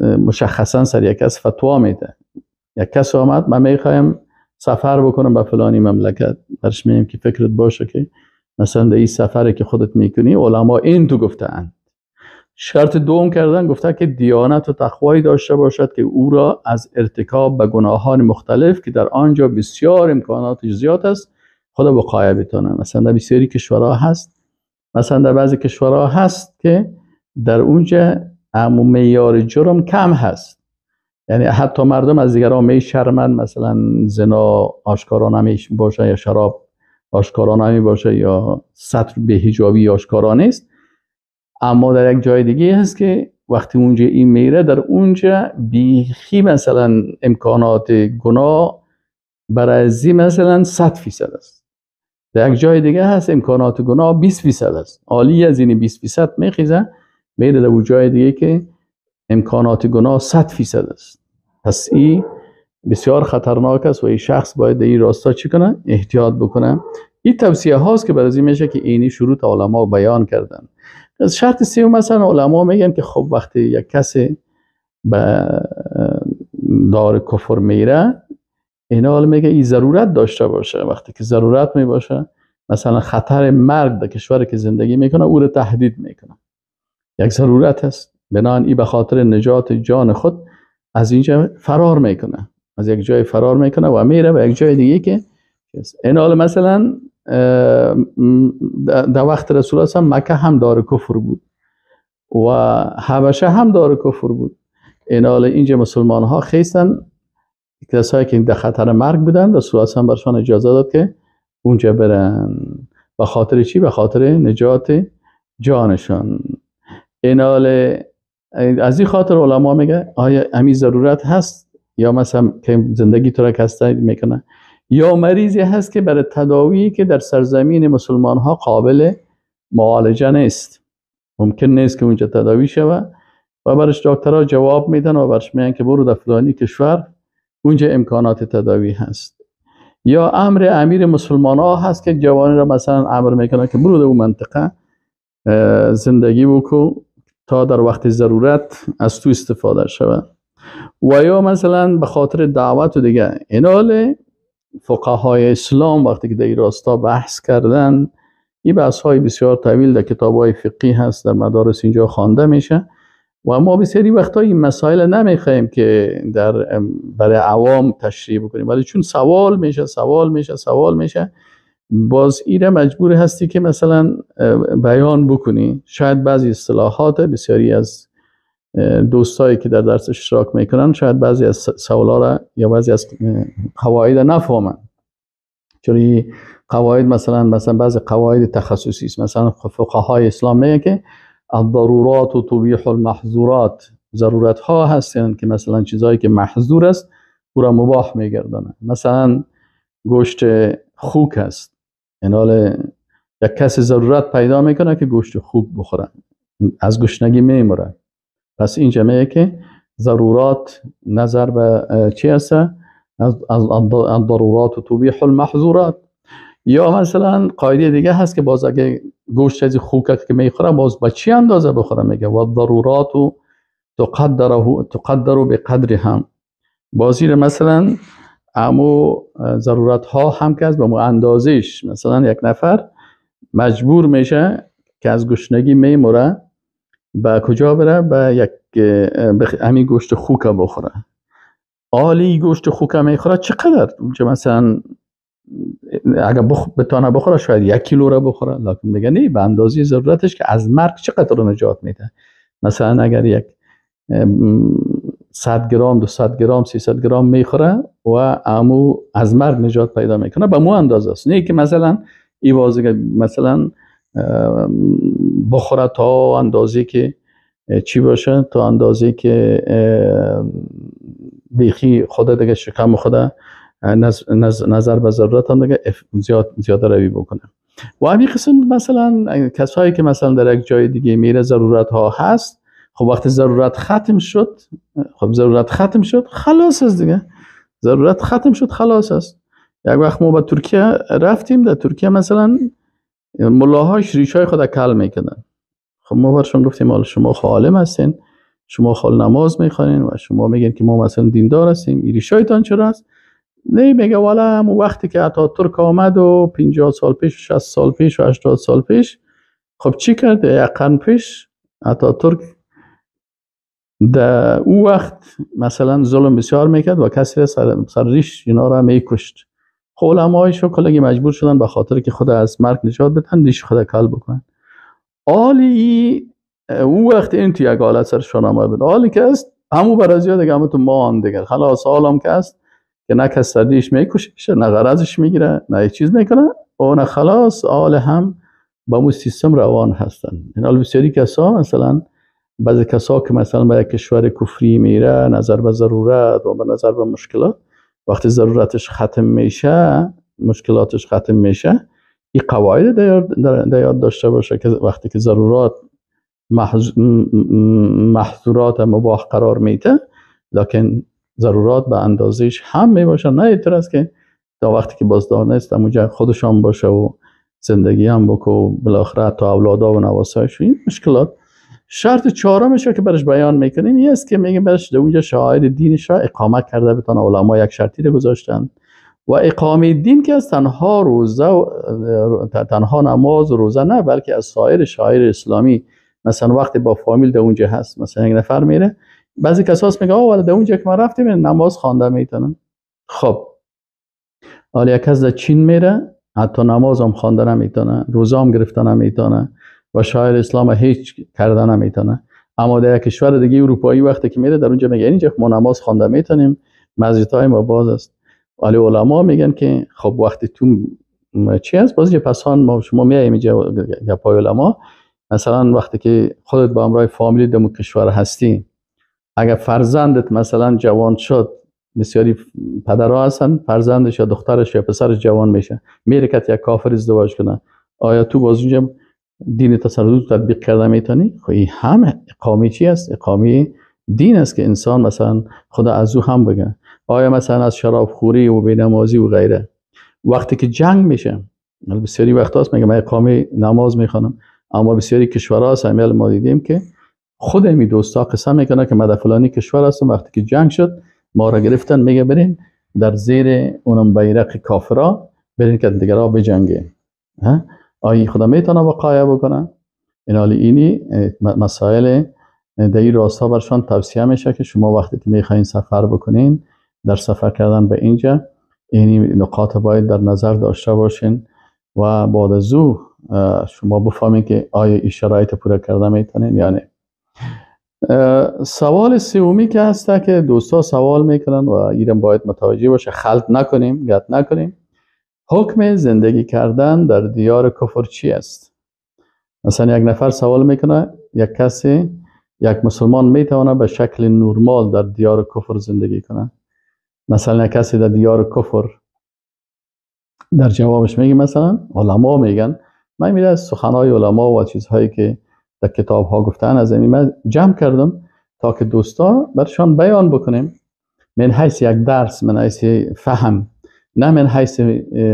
مشخصا سر یک کس فتوا میده. یک کس آمد من میخوایم سفر بکنم به فلانی مملکت، برش میگیم که فکرت باشه که مثلا در این سفری که خودت میکنی علما این تو گفتن. شرط دوم کردن، گفته که دیانت و تقوایی داشته باشد که او را از ارتکاب به گناهان مختلف که در آنجا بسیار امکاناتش زیاد است خدا وقایه بتانه. مثلا در بسیاری کشورها هست، مثلا در بعضی کشورها هست که در اونجا عموم معیار جرم کم هست، یعنی حتی مردم از دیگران می شرمن، مثلا زنا آشکارا نمی باشه یا شراب آشکارا نمی باشه یا ستر بی‌حجابی آشکارا نیست. اما در یک جای دیگه هست که وقتی اونجا این میره، در اونجا بیخی مثلا امکانات گناه برای ازی مثلا 100% است. در یک جای دیگه هست امکانات گناه 20% است. عالی از این 20% میخیزه میره در اون جای دیگه که امکانات گناه 100% است. پس این بسیار خطرناک است و این شخص باید در این راستا چی کنه؟ احتیاط بکنه. این توصیه هاست که بعد از این میشه که اینی شروط علما بیان کردن. از شرط سوم مثلا علما میگن که خب وقتی یک کسی به دار کفر میره، اینا حالا میگه این ضرورت داشته باشه. وقتی که ضرورت میباشه، مثلا خطر مرگ در کشوری که زندگی میکنه او رو تهدید میکنه، یک ضرورت است. بنابراین این به خاطر نجات جان خود از اینجا فرار میکنه، از یک جای فرار میکنه و میره به یک جای دیگه که این حال مثلا در وقت رسول الله مکه هم دار کفر بود و حبشه هم دار کفر بود. این حال اینجا مسلمان ها خیستن، کسایی که در خطر مرگ بودن، رسول الله برشان اجازه داد که اونجا برن. به خاطر چی؟ به خاطر نجات جانشان. این حال از این خاطر علما میگه آیا همین ضرورت هست یا مثلا که زندگی تو را کسته میکنه، یا مریضی هست که برای تداوی که در سرزمین مسلمان ها قابل معالجه نیست، ممکن نیست که اونجا تداوی شود و برش دکترها جواب میدن و برش میگن که برو در فلانی کشور اونجا امکانات تداوی هست. یا امر امیر مسلمان ها هست که جوانی را مثلا امر میکنه که برو در اون منطقه زندگی بکن تا در وقت ضرورت از تو استفاده شود. و یا مثلا به خاطر دعوت و دیگه. این حال فقهای اسلام وقتی که در این راستا بحث کردن، این بحث های بسیار طویل در کتاب های فقهی هست، در مدارس اینجا خوانده میشه و ما بسیاری وقتا این مسائل نمیخوایم که در برای عوام تشریح بکنیم، ولی چون سوال میشه سوال میشه سوال میشه، باز ایره مجبور هستی که مثلا بیان بکنی. شاید بعضی اصطلاحات بسیاری از دوستایی که در درس اشتراک میکنن شاید بعضی از سوالا را یا بعضی از قواعد نفهمن، چون قواعد مثلا بعضی قواعد تخصصی است. مثلا فقهای اسلام میگه که الضرورات تبیح المحظورات، ضرورت ها هستند که مثلا چیزایی که محظور است او را مباح میگردانه. مثلا گوشت خوک است، این حال یک کسی ضرورت پیدا میکنه که گوشت خوک بخوره، از گشنگی میمره. پس اینجا میگه که ضرورات نظر به چی هست؟ از الضرورات تبیح المحظورات. یا مثلا قاعده دیگه هست که باز اگه گوشت از خوک که میخوره باز با چی اندازه بخوره؟ میگه و الضرورات تقدر بقدرها. بازی مثلا امو ضرورت ها هم که از به مو اندازش، مثلا یک نفر مجبور میشه که از گشنگی میموره، به کجا بره؟ به یک همین گوشت خوک بخوره. آلی گوشت خوک میخوره چقدر؟ اونجا مثلا اگر بتانه بخوره شاید 1 کیلو را بخوره، لکن میگه نه، به اندازه ضرورتش که از مرگ چقدر رو نجات میده. مثلا اگر یک 100 گرم، 200 گرم، 300 گرم میخوره و امو از مرگ نجات پیدا میکنه، به مو اندازه است. نه که مثلا ای بازی مثلا بخوره تا اندازه که چی باشه، تا اندازه که بیخی خود دیگه شکم خود نظر به ضرورت هم دیگه زیاده روی بکنه. و همین قسم مثلا کسایی که مثلا در یک جای دیگه میره ضرورت ها هست، خب وقتی ضرورت ختم شد، خب ضرورت ختم شد خلاص است دیگه، ضرورت ختم شد خلاص است. یک وقت ما به ترکیه رفتیم، در ترکیه مثلا ملاهاش ریشای خود کل میکردن. خب ما برشون گفتیم حالا شما عالم هستین، شما خال نماز میخوانین و شما میگین که ما مثلا دیندار هستیم، این ریشایتان چرا است؟ نه، میگه والا همون وقتی که اتاتورک آمد و 50 سال پیش، 60 سال پیش و 80 سال پیش، خب چی کرد؟ یک قرن پیش اتاتورک در او وقت مثلا ظلم بسیار میکرد و کسی را سر ریش اینا را میکشت. خب علمایش کلگی مجبور شدن به خاطر که خود از مرگ نجات بدن ریش خود کل بکنن. آلی او وقت این توی یک حالت سرشان آمد بود. آلی که است همو برازی دیگه همه تو مان دیگه خلاص، عالم که است که نه کس سر ریش میکشه، نه غرضش میگیره، نه چیز میکنه، و نه خلاص آل هم با مو سیستم روان هستن. این حال بسیاری کسا مثلا بعضی کسا که مثلا به یک کشور کفری میره نظر به ضرورت و به نظر به مشکلات، وقتی ضرورتش ختم میشه، مشکلاتش ختم میشه، این قواعد در یاد داشته باشه که وقتی که ضرورات محظورات مباح قرار میده، لکن ضرورات به اندازش هم میباشه، نه اینطور است که تا وقتی که بازدار نیست اونجا خودشان باشه و زندگی هم بکو و بالاخره تا اولادا و نواسایش. این مشکلات. شرط چهارمش که برش بیان میکنیم این است که میگه برش در اونجا شعائر دینش را اقامه کرده بتانه. علما یک شرطی رو گذاشتن و اقامه دین که از تنها روزه و تنها نماز و روزه نه، بلکه از سایر شعائر اسلامی. مثلا وقتی با فامیل در اونجا هست، مثلا یک نفر میره، بعضی کساس میگه آه در اونجا که ما رفتیم نماز خوانده میتونم. خب حالا یک کس در چین میره، حتی نماز هم خوانده نمیتونه، روزه هم گرفته نمیتونه و شاعر اسلام هیچ کرده نمیتونه. اما در یک کشور دیگه اروپایی وقتی که میره در اونجا میگه اینجا ما نماز خوانده میتونیم، مسجدهای ما باز است. ولی علما میگن که خب وقتی تو چی هست باز پسان ما شما میایم اینجا گپای علما، مثلا وقتی که خودت با همراه فامیلی در کشور هستی، اگر فرزندت مثلا جوان شد، بسیاری پدرها هستن فرزندش یا دخترش یا پسرش جوان میشه، میره که یک کافر ازدواج کنه، آیا تو باز اونجا دین تسلط تطبیق کرده میتونی؟ خب این هم اقامه چی است؟ اقامه دین است که انسان مثلا خدا از او هم بگه. آیا مثلا از شراب خوری و بینمازی و غیره وقتی که جنگ میشه، بسیاری وقت هست میگه من اقامه نماز میخوانم، اما بسیاری کشورها هست ما دیدیم که خود می دوستا قسم میکنه که من در فلانی کشور هستم، وقتی که جنگ شد ما را گرفتن، میگه برین در زیر اونم بیرق کافرا برین که دیگرها بجنگه. آیا خدا میتونه وقایع بکنه؟ این حال اینی مسائل در این راستا برشان توصیه میشه که شما وقتی که میخواین سفر بکنین، در سفر کردن به اینجا اینی نقاط باید در نظر داشته باشین و بعد از او شما بفهمین که آیا این شرایط پوره کرده میتونین یا نه. سوال سومی که هسته که دوستا سوال میکنن و ایران باید متوجه باشه، خلط نکنیم، گت نکنیم، حکم زندگی کردن در دیار کفر چی است؟ مثلا یک نفر سوال میکنه یک کسی، یک مسلمان میتونه به شکل نرمال در دیار کفر زندگی کنه؟ مثلا یک کسی در دیار کفر، در جوابش میگه مثلا علما میگن، من میره از سخنهای علما و چیزهایی که در کتاب ها گفتن از این من جمع کردم تا که دوستا برشان بیان بکنیم، من حیث یک درس، من حیث فهم، نه من حیث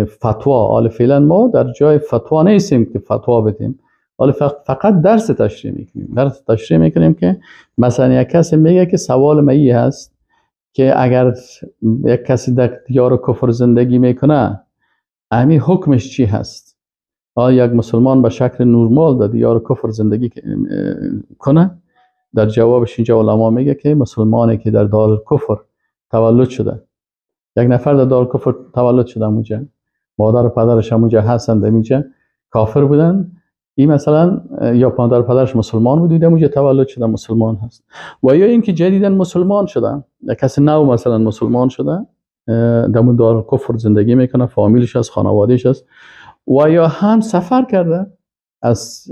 فتوا. حالا فعلا ما در جای فتوا نیستیم که فتوا بدیم، حالا فقط درس تشریح میکنیم. درس تشریح میکنیم که مثلا یک کسی میگه که سوال من هست که اگر یک کسی در دیار کفر زندگی میکنه، امی حکمش چی هست؟ آیا یک مسلمان به شکل نرمال در دیار کفر زندگی کنه؟ در جوابش اینجا علما میگه که مسلمانی که در دار کفر تولد شده، یک نفر در دار کفر تولد شده، اونجا مادر و پدرش هم اونجا هستند، اینجا کافر بودن، این مثلا یا مادر و پدرش مسلمان بود، اونجا تولد شده مسلمان هست، و یا اینکه جدیدا مسلمان شده، یک کسی نو مثلا مسلمان شده، در اون دار کفر زندگی میکنه، فامیلش هست، خانوادهش هست، و یا هم سفر کرده از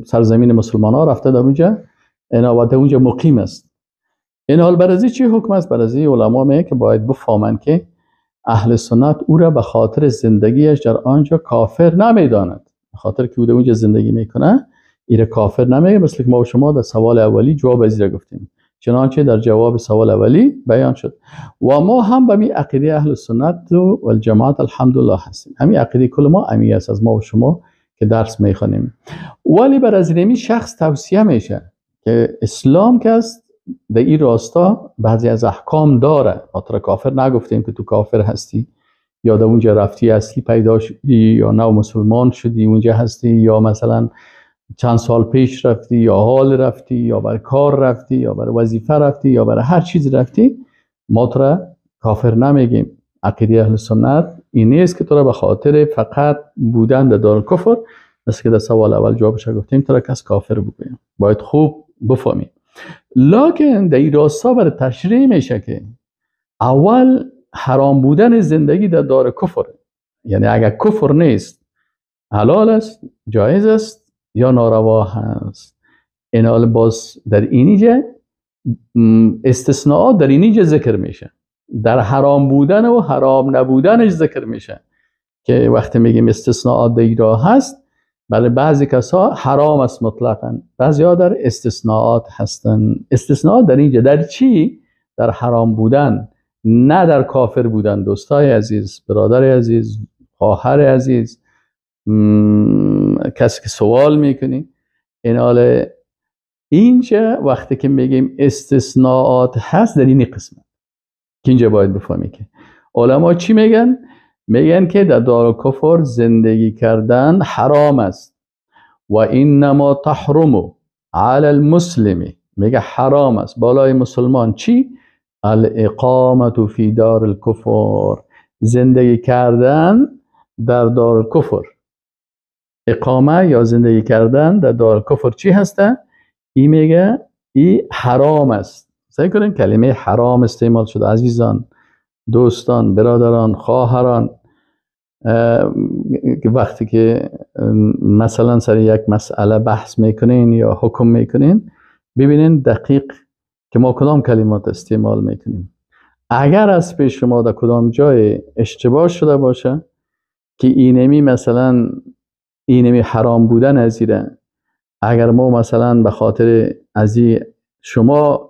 سرزمین مسلمان ها رفته در اونجا اینا و در اونجا مقیم است. این حال برازی چی حکم است؟ برازی علما میگه که باید بفهمند که اهل سنت او را به خاطر زندگیش در آنجا کافر نمیداند، به خاطر که او در اونجا زندگی میکنه ایره کافر نمیگه، مثل که ما و شما در سوال اولی جواب از را گفتیم، چنانچه در جواب سوال اولی بیان شد. و ما هم به می عقیده اهل سنت و الجماعت الحمدلله هستیم، همین عقیده کل ما امی است از ما و شما که درس میخوانیم. ولی بر از این شخص توصیه میشه که اسلام که است در این راستا بعضی از احکام داره، ما کافر نگفتیم که تو کافر هستی یا در اونجا رفتی اصلی پیدا شدی یا نو مسلمان شدی اونجا هستی، یا مثلا چند سال پیش رفتی یا حال رفتی یا بر کار رفتی یا بر وظیفه رفتی یا بر هر چیز رفتی، ما تو را کافر نمیگیم. عقیده اهل سنت این نیست که تو را به خاطر فقط بودن در دارالکفر، مثل که در سوال اول جوابش گفتیم، تو را کس کافر بگویم. باید خوب بفهمیم. لکن در این راستا بر تشریح میشه که اول حرام بودن زندگی در دار کفر، یعنی اگر کفر نیست حلال است، جایز است یا ناروا هست. این حال باز در اینجا استثناءات در اینجا ذکر میشه، در حرام بودن و حرام نبودنش ذکر میشه که وقتی میگیم استثناءات در راه هست، برای بعضی کسا حرام است مطلقا، بعضی ها در استثناءات هستن. استثناءات در اینجا در چی؟ در حرام بودن، نه در کافر بودن. دوستای عزیز، برادر عزیز، خواهر عزیز، کسی که سوال میکنی، این حال اینجا وقتی که میگیم استثناءات هست در این قسمت که اینجا باید بفهمی که علما چی میگن؟ میگن که در دارالکفر زندگی کردن حرام است و انما تحرم علی المسلم، میگه حرام است بالای مسلمان چی؟ الاقامت فی دار الکفر، زندگی کردن در دارالکفر. اقامه یا زندگی کردن در دارالکفر چی هسته؟ ای میگه ای حرام است. سعی کنین کلمه حرام استعمال شده عزیزان، دوستان، برادران، خواهران. وقتی که مثلا سر یک مسئله بحث میکنین یا حکم میکنین، ببینین دقیق که ما کدام کلمات استعمال میکنیم. اگر از پیش شما در کدام جای اشتباه شده باشه که اینمی مثلا اینمی حرام بودن ازیره، اگر ما مثلا به خاطر ازی شما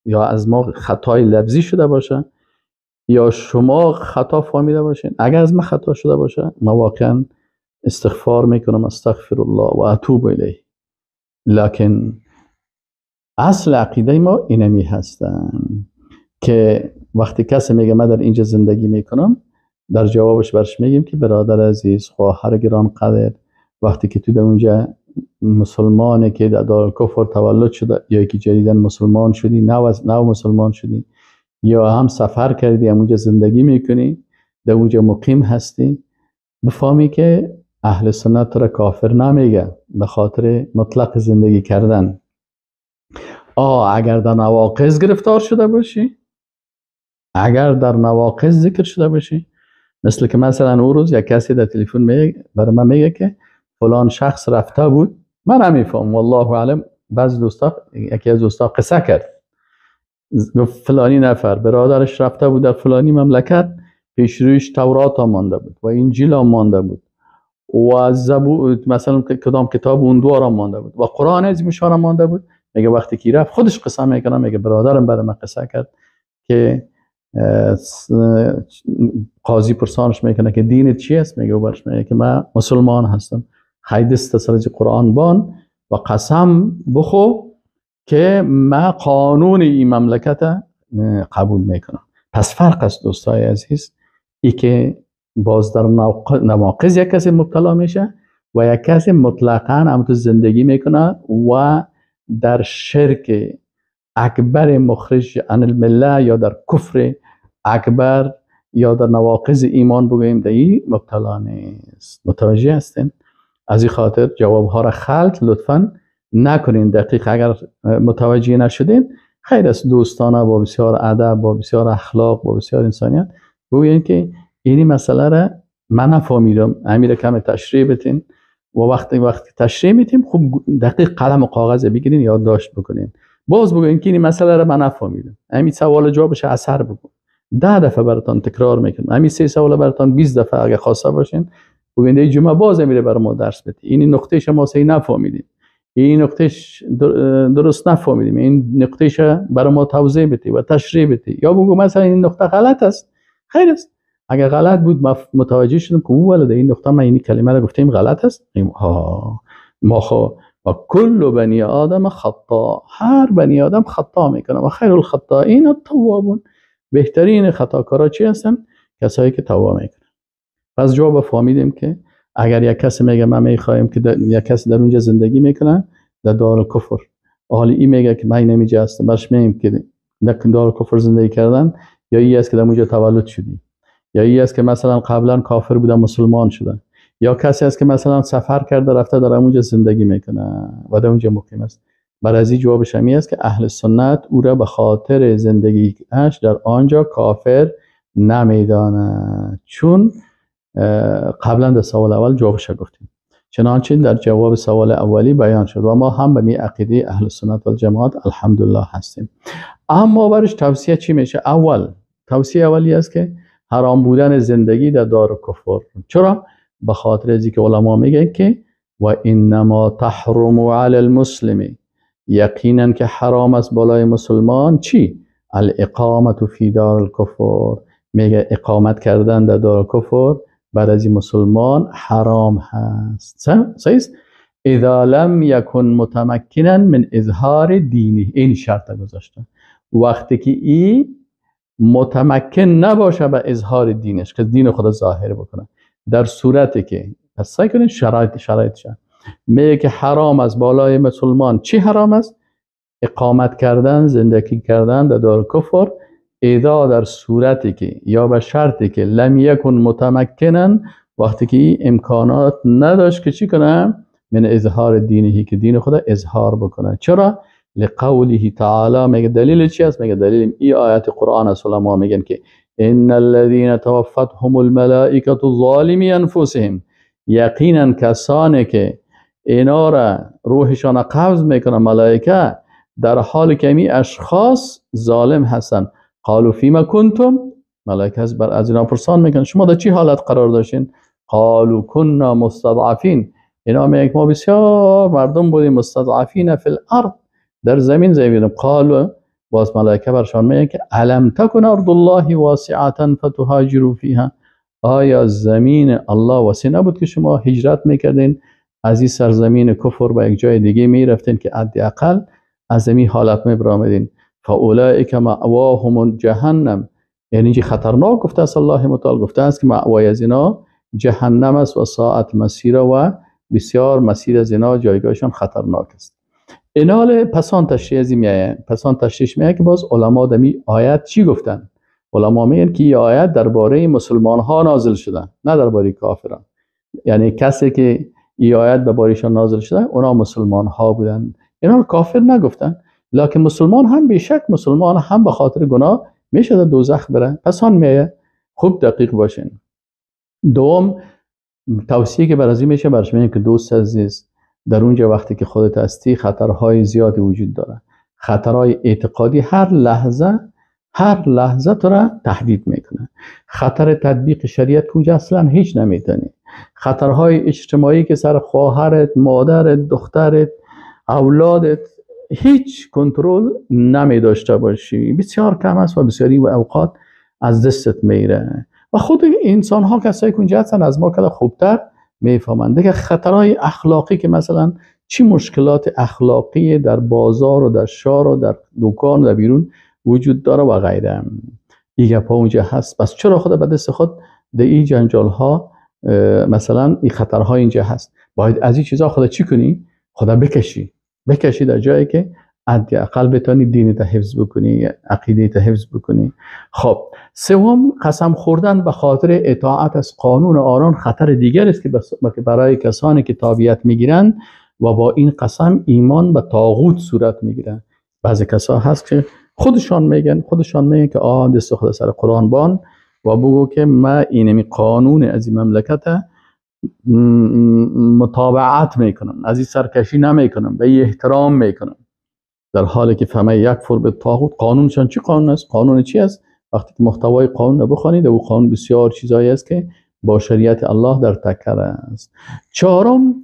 یا از ما خطای لفظی شده باشه یا شما خطا فهمیده باشین، اگر از ما خطا شده باشه، ما واقعا استغفار میکنم، استغفر الله و اتوب الیه. لکن اصل عقیده ما اینمی هستن که وقتی کسی میگه من در اینجا زندگی میکنم، در جوابش برش میگیم که برادر عزیز، خواهر گران قدر، وقتی که تو در اونجا مسلمانه که در دارالکفر تولد شده یا که جدیدن مسلمان شدی، نو مسلمان شدی، یا هم سفر کردی هم اونجا زندگی میکنی، در اونجا مقیم هستی، بفهمی که اهل سنت را کافر نمیگه به خاطر مطلق زندگی کردن. اگر در نواقض گرفتار شده باشی، اگر در نواقض ذکر شده باشی، مثل که مثلا اون روز یک کسی در تلفن میگه برای من، میگه که فلان شخص رفته بود، من نمیفهم والله اعلم، بعضی دوستا، یکی از دوستا قصه کرد، فلانی نفر برادرش رفته بود در فلانی مملکت، پیش رویش تورات مانده بود و انجیل مانده بود و زبور مثلا کدام کتاب اون دو مانده بود و قرآن از مشاره مانده بود. میگه وقتی که رفت خودش قصه میکنه، میگه برادرم برای من قصه کرد که قاضی پرسانش میکنه که دینت چی است؟ میگه برش میگه که من مسلمان هستم. خیدست سرج قرآن بان و قسم بخو که ما قانون این مملکت قبول میکنم. پس فرق است دوستای عزیز، ای که باز در نواقض یک کسی مبتلا میشه و یک کسی مطلقاً هم تو زندگی میکنه و در شرک اکبر مخرج عن المله یا در کفر اکبر یا در نواقض ایمان بگوییم در این مبتلا نیست. متوجه هستین؟ از این خاطر جوابها را خلط لطفاً نکنین. دقیق اگر متوجه نشدین خیر است، دوستانه با بسیار ادب، با بسیار اخلاق، با بسیار انسانیت بگویین که اینی مسئله را من نفهمیدم، امیر کم تشریح بتین. و وقتی تشریح میتیم خوب دقیق قلم و کاغذ بگیرین یادداشت بکنین. باز بگویین که این مسئله را من نفهمیدم، همین سوال جوابش اثر بگو. 10 دفعه براتون تکرار میکنم، همین 3 سوال براتون 20 دفعه اگه خواسته باشین بگوین ای جمعه باز میره برای ما درس بده، این نقطه شما صحیح نفهمیدین، این نقطه درست نفهمیدیم، این نقطهش برای ما توضیح بده و تشریح بده. یا بگو مثلا این نقطه غلط است، خیر است. اگر غلط بود متوجه شدم که او ولده این نقطه ما این کلمه را گفتیم غلط است. ها ما خو و کل بنی آدم خطا، هر بنی آدم خطا میکنه و خیر الخطائین التوابون، بهترین خطاکارا چی هستن؟ کسایی که توبه میکنن. پس جواب فهمیدیم که اگر یک کسی میگه من میخوایم که یک کسی در اونجا زندگی میکنه در دار کفر، حالا این میگه که من نمیجا هستم، برش میگیم که در دار کفر زندگی کردن یا ای است که در اونجا تولد شدی، یا ای است که مثلا قبلا کافر بودن مسلمان شدن، یا کسی است که مثلا سفر کرده رفته در اونجا زندگی میکنه و در اونجا مقیم است. برای از این جوابش همی است که اهل سنت او را به خاطر زندگیش در آنجا کافر نمیدانه، چون قبلا در سوال اول جوابش گفتیم، چنانچه در جواب سوال اولی بیان شد و ما هم به می عقیده اهل سنت و جماعت الحمدلله هستیم. اما برش توصیه چی میشه؟ اول توصیه اولی است که حرام بودن زندگی در دار کفر. چرا؟ به خاطر از اینکه علما میگن که و انما تحرم علی المسلم، یقینا که حرام است بالای مسلمان چی؟ الاقامت فی دار الکفر. میگه اقامت کردن در دار کفر بعد از این مسلمان حرام هست. صحیح؟ اذا لم یکن متمکنا من اظهار دینه، این شرط گذاشته، وقتی که ای متمکن نباشه به اظهار دینش که دین خود ظاهر بکنه، در صورتی که پس سعی کنین شرایط میگه که حرام است بالای مسلمان چی حرام است؟ اقامت کردن، زندگی کردن در دار کفر، اذا در صورتی که یا به شرطی که لم یکن متمکنن، وقتی که امکانات نداشت که چی کنه؟ من اظهار دینهی، که دین خود اظهار بکنه. چرا؟ لقوله تعالی. میگه دلیل چی است؟ میگه دلیل ای آیت قرآن است. علما میگن که ان الذين توفتهم الملائکه ظالمی انفسهم، یقینا کسانی که اینا را روحشان قبض میکنه ملائکه، در حال که می اشخاص ظالم هستن. قالوا فیما کنتم، ملائکه از بر از اینا پرسان میکنن شما در چی حالت قرار داشتین؟ قالوا كنا مستضعفین، اینا میگن ما بسیار مردم بودیم، مستضعفین فی الارض، در زمین زمین. قالوا، باز ملائکه برشان میگن که الم تکن ارض الله واسعه فتهاجروا فیها، آیا زمین الله واسع نبود که شما هجرت میکردین از این سرزمین کفر به یک جای دیگه میرفتین که حداقل از این حالت میبرآمدین؟ فاولئک مأواهم جهنم، یعنی اینجا خطرناک گفته است الله متعال، گفته است که مأوای از اینا جهنم است و ساعت مسیر و بسیار مسیر از اینا جایگاهشان خطرناک است. اینال پسان تشریح از این میایه، پسان تشریح میایه که باز علما دمی آیت چی گفتن؟ علما میگن که این آیت درباره مسلمان ها نازل شده، نه درباره کافران. یعنی کسی که این آیت به بارشان نازل شده اونا مسلمان ها بودن، اینا رو کافر نگفتن، لکن مسلمان هم بیشک مسلمان هم به خاطر گناه میشه در دوزخ بره. پس آن میایه خوب دقیق باشین. دوم توصیه که برازی میشه برش میگن که دوست عزیز، در اونجا وقتی که خودت هستی خطرهای زیادی وجود داره، خطرهای اعتقادی هر لحظه تو را تهدید میکنه، خطر تطبیق شریعت که اونجا اصلا هیچ نمیتونی، خطرهای اجتماعی که سر خواهرت، مادرت، دخترت، اولادت هیچ کنترل نمی داشته باشی، بسیار کم است و بسیاری و اوقات از دستت میره و خود انسان ها کسایی که اونجا هستن از ما کده خوبتر میفهمند. دیگه خطرهای اخلاقی که مثلا چی مشکلات اخلاقی در بازار و در شهر و در دکان و در بیرون وجود داره و غیره، این گپا اونجا هست. پس چرا خود به دست خود در این جنجال ها مثلا این خطرها اینجا هست؟ باید از این چیزا خدا چی کنی؟ خدا بکشی، بکشی در جایی که حداقل بتونی دینت حفظ بکنی، عقیده‌ت حفظ بکنی. خب سوم، قسم خوردن به خاطر اطاعت از قانون آنان خطر دیگر است که برای کسانی که تابعیت میگیرند و با این قسم ایمان به طاغوت صورت میگیرند. بعضی کسا هست که خودشان میگن که آه دست خدا سر قرآن بان و بگو که ما اینمی قانون از این مملکت متابعت میکنم، از این سرکشی نمیکنم، به احترام میکنم، در حالی که فمن یکفر بالطاغوت، قانونشان چی قانون است؟ قانون چی است؟ وقتی که محتوای قانون رو بخوانید، او قانون بسیار چیزایی است که با شریعت الله در تکر است. چهارم،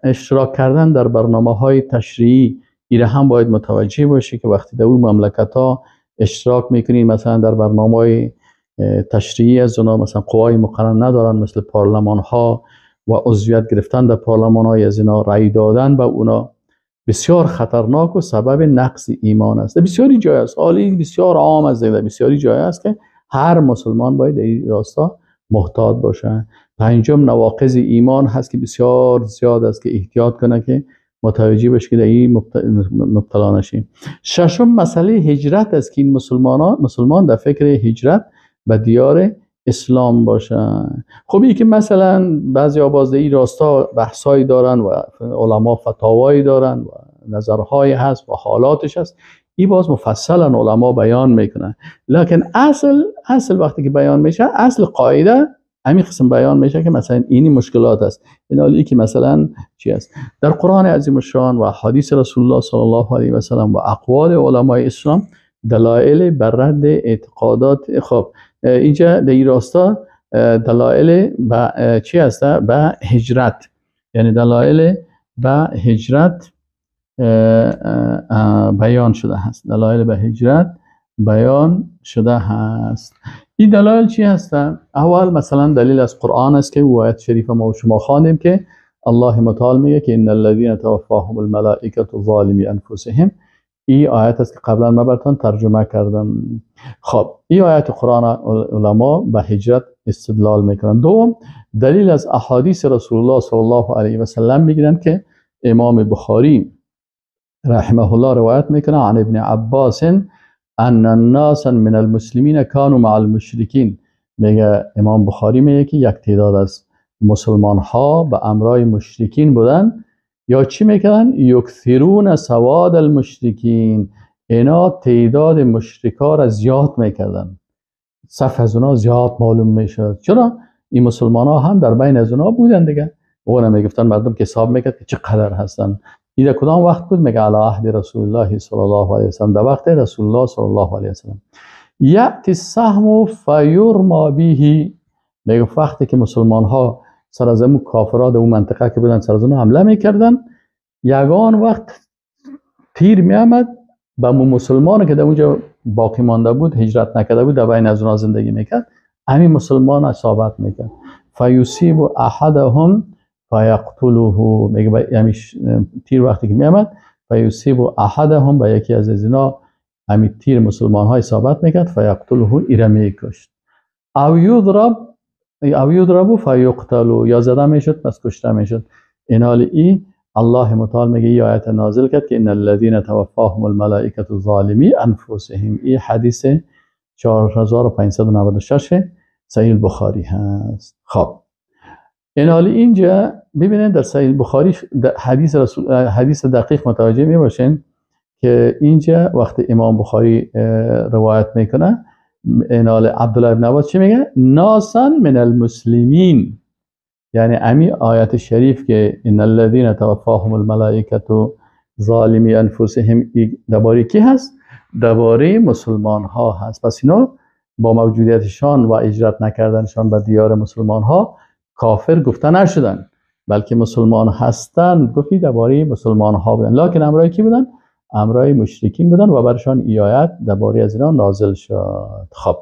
اشتراک کردن در برنامه های تشریعی. ایره هم باید متوجه باشی که وقتی در اون مملکت ها اشتراک میکنید، مثلا در برنامه های تشریعی از اونا، مثلا قوای مقرر ندارن مثل پارلمان ها و عضویت گرفتن در پارلمان های از اینا، رأی دادن به اونا بسیار خطرناک و سبب نقص ایمان است. بسیاری جای است، حالی بسیار عام است، بسیاری جای است که هر مسلمان باید در این راستا محتاط باشه. پنجم، نواقض ایمان هست که بسیار زیاد است که احتیاط کنه که متوجه بشه که در این مبتلا نشیم. ششم، مسئله هجرت است که این مسلمان در فکر هجرت به دیار اسلام باشه. خب این که مثلا بعضی باز در این راستا بحثایی دارن و علما فتاوایی دارن و نظرهایی هست و حالاتش هست، این باز مفصلا علما بیان میکنن، لکن اصل وقتی که بیان میشه، اصل قاعده همین قسم بیان میشه که مثلا اینی مشکلات است، این حالی که مثلا چی است در قرآن عظیم الشان و حدیث رسول الله صلی الله علیه و سلم و اقوال علمای اسلام دلایل بر رد اعتقادات. خب اینجا در این راستا دلایل به چی هست؟ به هجرت، یعنی دلایل به هجرت بیان شده هست. دلایل به هجرت بیان شده هست. این دلایل چی هستند؟ اول مثلا دلیل از قرآن است که آیت شریف ما و شما خواندیم که الله متعال میگه که ان الذين توفاهم الملائکه ظالمی انفسهم. این آیت است که قبلا ما براتون ترجمه کردم. خب این آیت قرآن علما به هجرت استدلال میکنن. دوم، دلیل از احادیث رسول الله صلی الله علیه و سلم میگیرن که امام بخاری رحمه الله روایت میکنه عن ابن عباس ان الناس من المسلمین كانوا مع المشرکین. میگه امام بخاری میگه که یک تعداد از مسلمان ها به امرای مشرکین بودن، یا چی میکردن؟ یکثرون سواد المشرکین، اینا تعداد مشرکا را زیاد میکردن، صف از اونا زیاد معلوم میشد. چرا؟ این مسلمان ها هم در بین از اونا بودن دیگه. اونا میگفتن مردم که حساب میکرد که چقدر هستن. این در کدام وقت بود؟ میگه علی عهد رسول الله صلی الله علیه وسلم، در وقت رسول الله صلی الله علیه وسلم. یأتی السهم فیرما به، میگه وقتی که مسلمان ها سر از اون کافرها در اون منطقه که بودن سر از اون حمله میکردن، یگان وقت تیر میامد به مسلمان که در اونجا باقی مانده بود، هجرت نکرده بود، در بین از اونها زندگی میکرد، همین مسلمان اصابت میکرد. فیصیب احدهم فیقتله، میگه یعنی تیر وقتی که میامد فیصیب احدهم، به یکی از اینا همین تیر مسلمان ها اصابت میکرد، فیقتله، ایره میکشت. او یضرب فیقتل، یا زده میشد پس کشته میشد. این حال ای الله متعال میگه ای آیت نازل کرد که ان الذين توفاهم الملائکه ظالمی انفسهم. این حدیث 4596 صحیح البخاری هست. خب این حال اینجا ببینید در صحیح البخاری حدیث رسول، حدیث دقیق متوجه می باشین که اینجا وقتی امام بخاری روایت میکنه، این حال عبدالله بن عباس چی میگه؟ ناسا من المسلمین، یعنی امی آیت شریف که ان الذين توفاهم الملائکه ظالمی انفسهم درباره کی هست؟ درباره مسلمان ها هست. پس اینا با موجودیتشان و اجرت نکردنشان به دیار مسلمان ها کافر گفته نشدن، بلکه مسلمان هستند. گفتی درباره مسلمان ها بودن، لکن امرای کی بودن؟ امرای مشرکین بودن و برشان ای آیت درباره از اینا نازل شد. خب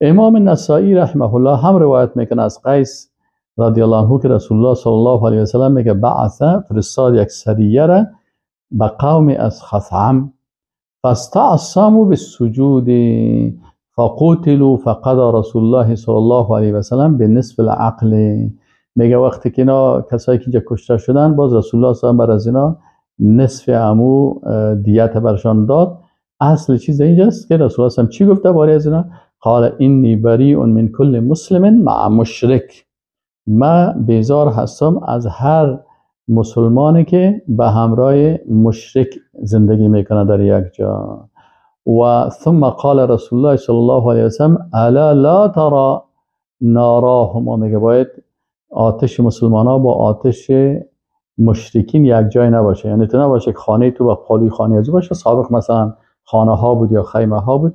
امام نسائی رحمه الله هم روایت میکنه از قیس رضی الله عنه که رسول الله صلی الله علیه و سلم میگه بعث، فرستاد یک سریه را به قوم از خثعم، فاستعصموا بالسجود فقتلوا فقضى رسول الله صلی الله علیه و سلم بنصف العقل. میگه وقتی که اینا کسایی که اینجا کشته شدن، باز رسول الله صلی الله علیه و بر از اینا نصف امو دیت برشان داد. اصل چیز اینجاست که رسول الله صلی الله علیه و چی گفته باری از اینا؟ قال انی بریء من کل مسلم مع مشرک، من بیزار هستم از هر مسلمانی که به همراه مشرک زندگی میکنه در یک جا. و ثم قال رسول الله صلی الله علیه و سلم الا لا ترى ناراهما، میگه باید آتش مسلمان ها با آتش مشرکین یک جای نباشه، یعنی تو نباشه که خانه تو با پالوی خانه از او باشه. سابق مثلا خانه ها بود یا خیمه ها بود،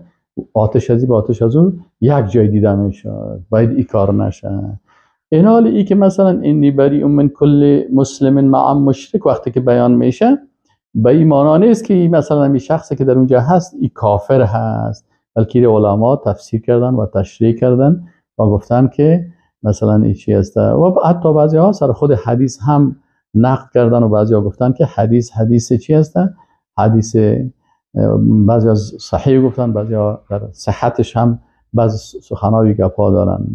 آتش از با آتش از او یک جای دیده میشد، باید این کار نشه. این حال ای که مثلا انی بریء من کل مسلم مع مشرک وقتی که بیان میشه، به این معنا نیست که مثلا این شخصی که در اونجا هست این کافر هست، بلکه علما تفسیر کردن و تشریح کردن و گفتن که مثلا این چی هست. و حتی بعضی ها سر خود حدیث هم نقد کردن و بعضی ها گفتن که حدیث حدیث چی هست، حدیث بعضی از صحیح گفتن، بعضی ها در صحتش هم بعض سخنای گپا دارن.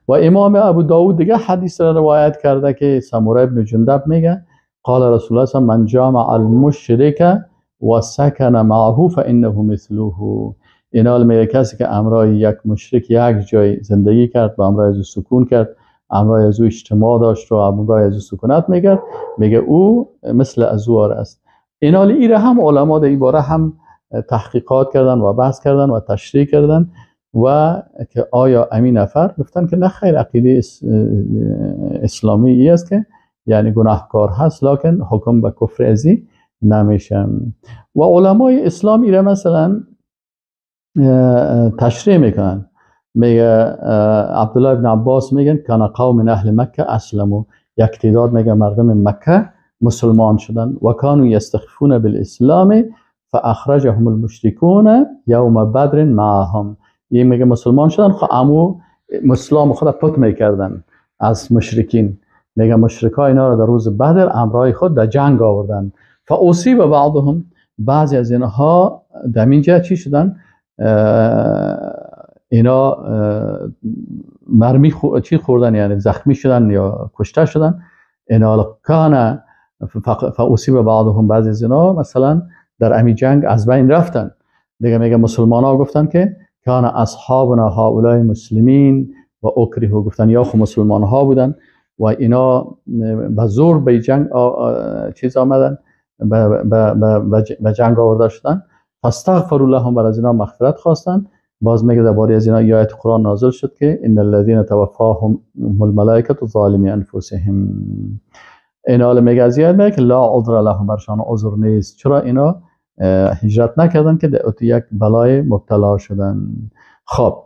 و امام ابو داود دیگه حدیث را روایت کرده که سموره ابن جندب میگه قال رسول الله صلی الله علیه و من جامع المشرک و سکن معه فانه مثله. اینال میگه کسی که امرای یک مشرک یک جای زندگی کرد و امرای از او سکون کرد، امرای از او اجتماع داشت و امرای از او سکونت میکرد، میگه او مثل از او است. اینال ایره هم علما در این باره هم تحقیقات کردن و بحث کردن و تشریح کردن و که آیا امین نفر گفتن که نه خیر، عقیده اسلامی ای است که یعنی گناهکار هست لکن حکم به کفر ازی نمیشه. و علمای اسلام ایره مثلا تشریح میکنن. میگه عبدالله ابن عباس میگن کان قوم من اهل مکه اسلموا، یک تعداد میگه مردم مکه مسلمان شدن و کانوا یستخفون بالاسلام فاخرجهم المشرکون یوم بدر معهم. این میگه مسلمان شدن، خب امو مسلم خود پت میکردن از مشرکین، میگه مشرکا اینا رو در روز بدر امرای خود در جنگ آوردن. فاصیب بعضهم، بعضی از اینها در اینجا چی شدن؟ اینا مرمی چی خوردن، یعنی زخمی شدن یا کشته شدن. اینا کان فاصیب بعضهم، بعضی از اینا مثلا در امی جنگ از بین رفتن دیگه. میگه مسلمان ها گفتن که کان اصحابنا هؤلاء مسلمین و اکرهوا، گفتن یا خو مسلمان ها بودن و اینا به زور به جنگ چیز آمدن، به جنگ آورده شدن. فاستغفروا لهم، بر از اینا مغفرت خواستن. باز میگه درباره از اینا آیت قرآن نازل شد که ان الذين توفاهم الملائکه ظالمی انفسهم. اینا میگه از یاد میگه که لا عذر لهم، برشان عذر نیست. چرا اینا هجرت نکردن که در یک بلای مبتلا شدن؟ خب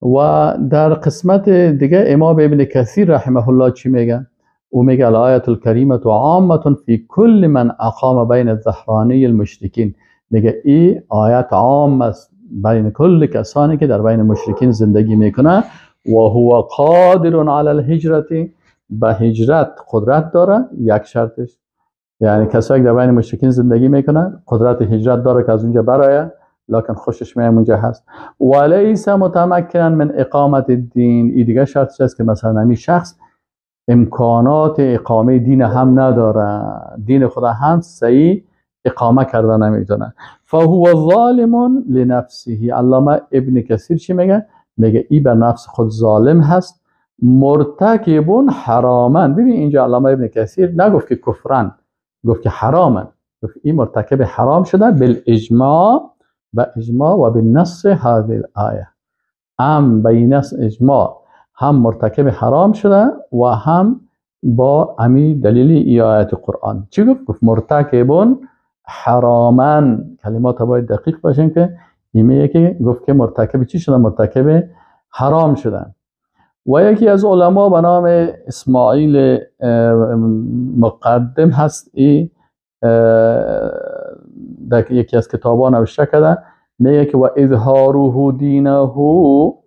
و در قسمت دیگه امام ابن کثیر رحمه الله چی میگه؟ او میگه الآیة الکریمه عامه فی کل من اقام بین الظهرانی المشرکین. میگه این آیت عام است بین کل کسانی که در بین مشرکین زندگی میکنه و هو قادر علی الهجرت، به هجرت قدرت داره. یک شرطش یعنی کسایی که در بین مشرکین زندگی میکنه قدرت هجرت داره که از اونجا برایه، لکن خوشش میاد اونجا هست. ولیس متمکنا من اقامت الدین، این دیگه شرطش است که مثلا همین شخص امکانات اقامه دین هم نداره، دین خدا هم صحیح اقامه کرده نمیتونه. فهو ظالم لنفسه. علامه ابن کثیر چی میگه؟ میگه ای به نفس خود ظالم هست، مرتکب حراما. ببین اینجا علامه ابن کثیر نگفت که کفرن، گفت که حرامن، گفت این مرتکب حرام شده بالاجماع، به اجماع و بالنص هذه الآیه. هم به نص اجماع هم مرتکب حرام شده و هم با امی دلیل آیت قرآن. چی گفت؟ گفت مرتکب حرامن. کلمات باید دقیق باشیم که ایمیه که گفت که مرتکب چی شده؟ مرتکب حرام شده. و یکی از علما به نام اسماعیل مقدم هست، ای در یکی از کتابا نوشته کرده، میگه که و اظهاره دینه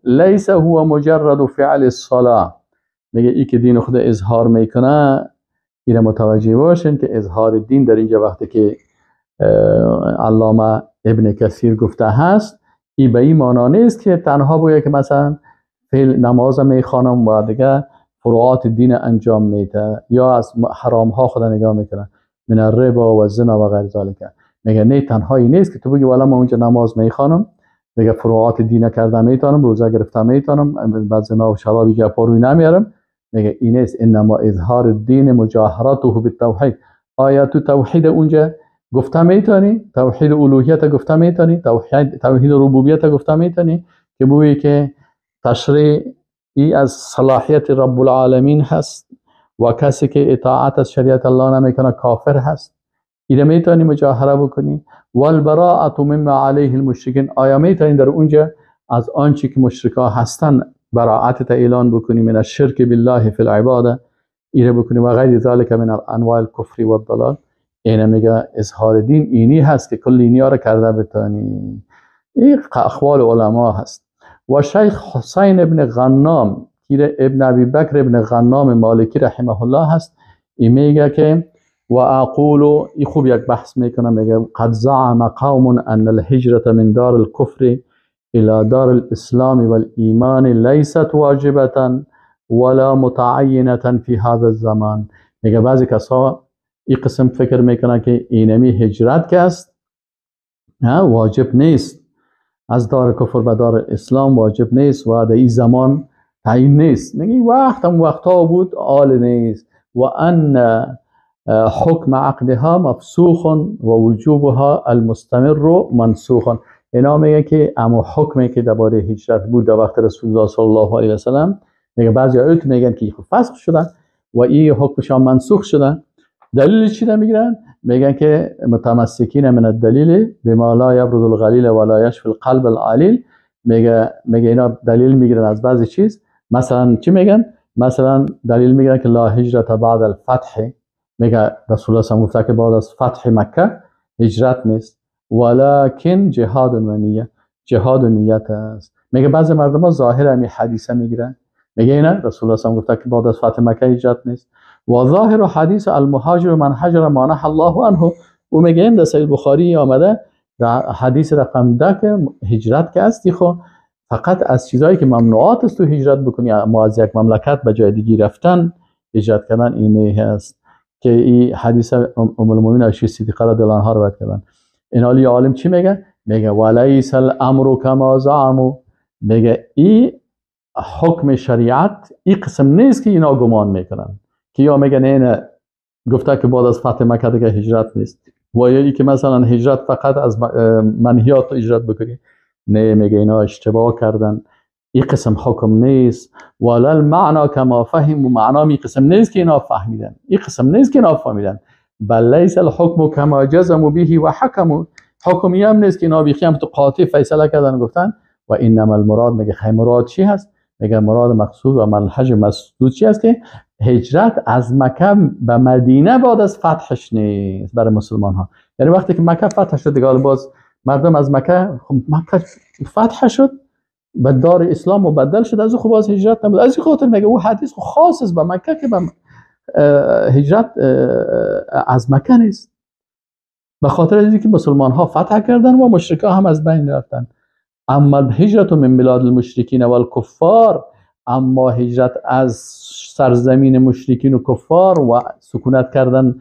لیس هو مجرد فعل الصلاه. میگه ای که دین خود اظهار میکنه، این متوجه باشین که اظهار دین در اینجا وقتی که علامه ابن کثیر گفته هست، ای به این معنا نیست که تنها بگه که مثلا فعل نماز میخوانم و دیگه فروعات دین انجام میده یا از حرام ها خدا نگاه میکنه، من الربا و زنا و غیر ذالک. میگه نه تنهایی نیست که تو بگی والا ما اونجا نماز میخوانم دیگه، فروعات دین کرده میتونم، روزه گرفته میتونم، بعد زنا و شرابی که پاروی نمیارم. میگه این نیست، انما اظهار الدین مجاهرته بالتوحید. آیا تو توحید اونجا گفته میتونی؟ توحید الوهیت گفته میتونی؟ توحید ربوبیت گفته میتونی که بویی که تشریع ای از صلاحیت رب العالمین هست و کسی که اطاعت از شریعت الله نمیکنه کافر هست؟ ایده میتونی مجاهره بکنی؟ والبراءة مما علیه المشرکین. آیا میتونی در اونجا از آنچه که مشرکا هستن براعت اعلان بکنی؟ من الشرک بالله فی العباده ایده بکنی و غیر ذلك من انواع الکفر والضلال. اینه میگه اظهار دین اینی هست که کل اینیا رو کرده بتانی. این اقوال علما هست. و شیخ حسین ابن غنام، ابن ابی بکر ابن غنام مالکی رحمه الله هست، این میگه که و اقول، ای خوب یک بحث میکنه، میگه قد زعم قوم ان الهجرة من دار الكفر الى دار الاسلام والایمان ليست واجبة ولا متعینة في هذا الزمان. میگه بعضی کسا این قسم فکر میکنن که اینمی هجرت که است واجب نیست، از دار کفر به دار اسلام واجب نیست و در این زمان تعیین نیست. میگه این وقت هم وقتها بود، آل نیست. و ان حکم عقدها مفسوخ و وجوبها المستمر منسوخ. اینا میگه که اما حکمی که درباره هجرت بود در وقت رسول الله صلی الله علیه و سلم، میگه بعضی آیات میگن که فسخ شدن و این حکمشان منسوخ شدن. دلیل چی میگیرن؟ میگن که متمسکین من الدلیل بما لا یبرد الغلیل ولا یشفی القلب العلیل. میگه اینا دلیل میگیرن از بعضی چیز. مثلا چی میگن؟ مثلا دلیل میگیرن که لا هجرت بعد الفتح. میگه رسول الله صلی الله علیه و گفته که بعد از فتح مکه هجرت نیست، ولکن جهاد و نیه، جهاد و نیت است. میگه بعضی مردم ها ظاهر همین حدیثه میگیرن، میگه اینا رسول الله صلی الله علیه و گفته که بعد از فتح مکه هجرت نیست. و ظاهر حدیث المهاجر من هجر ما نهى الله عنه. و میگه این در صحیح بخاری آمده در حدیث رقم 10 که هجرت که است خو فقط از چیزایی که ممنوعات است تو هجرت بکنی، اما از یک مملکت به جای دیگه رفتن هجرت کردن اینه هست که این حدیث ام المؤمنین عایشه صدیقه رضی الله عنها روایت کردن. این عالی عالم چی میگه؟ میگه ولیس الامر کما زعموا. میگه این حکم شریعت این قسم نیست که اینا گمان میکنن که یا میگن نه گفته که بعد از فتح مکه دیگه هجرت نیست، و یا ای که مثلا هجرت فقط از منهیات هجرت بکنی. نه، میگه اینا اشتباه کردن، این قسم حکم نیست. ولا المعنى کما فهم، و معنا می قسم نیست که اینا فهمیدن، این قسم نیست که اینا فهمیدن. بل لیس الحکم کما جزموا به و حکموا. حکمی هم نیست که اینا بیخی هم تو قاطع فیصله کردن گفتن. و انما المراد، میگه خی مراد چی هست؟ میگه مراد مقصود و منهج مسدود چی هست؟ که هجرت از مکه به مدینه بعد از فتحش نیست برای مسلمان ها. یعنی وقتی که مکه فتح شد دیگه باز مردم از مکه، خب مکه فتح شد به دار اسلام مبدل شد، از او خب باز هجرت نبود. از این خاطر میگه او حدیث خاص است به مکه که به هجرت از مکه نیست، به خاطر اینکه مسلمان ها فتح کردن و مشرکا هم از بین رفتن. اما الهجرت من بلاد المشرکین والکفار، اما هجرت از سرزمین مشرکین و کفار و سکونت کردن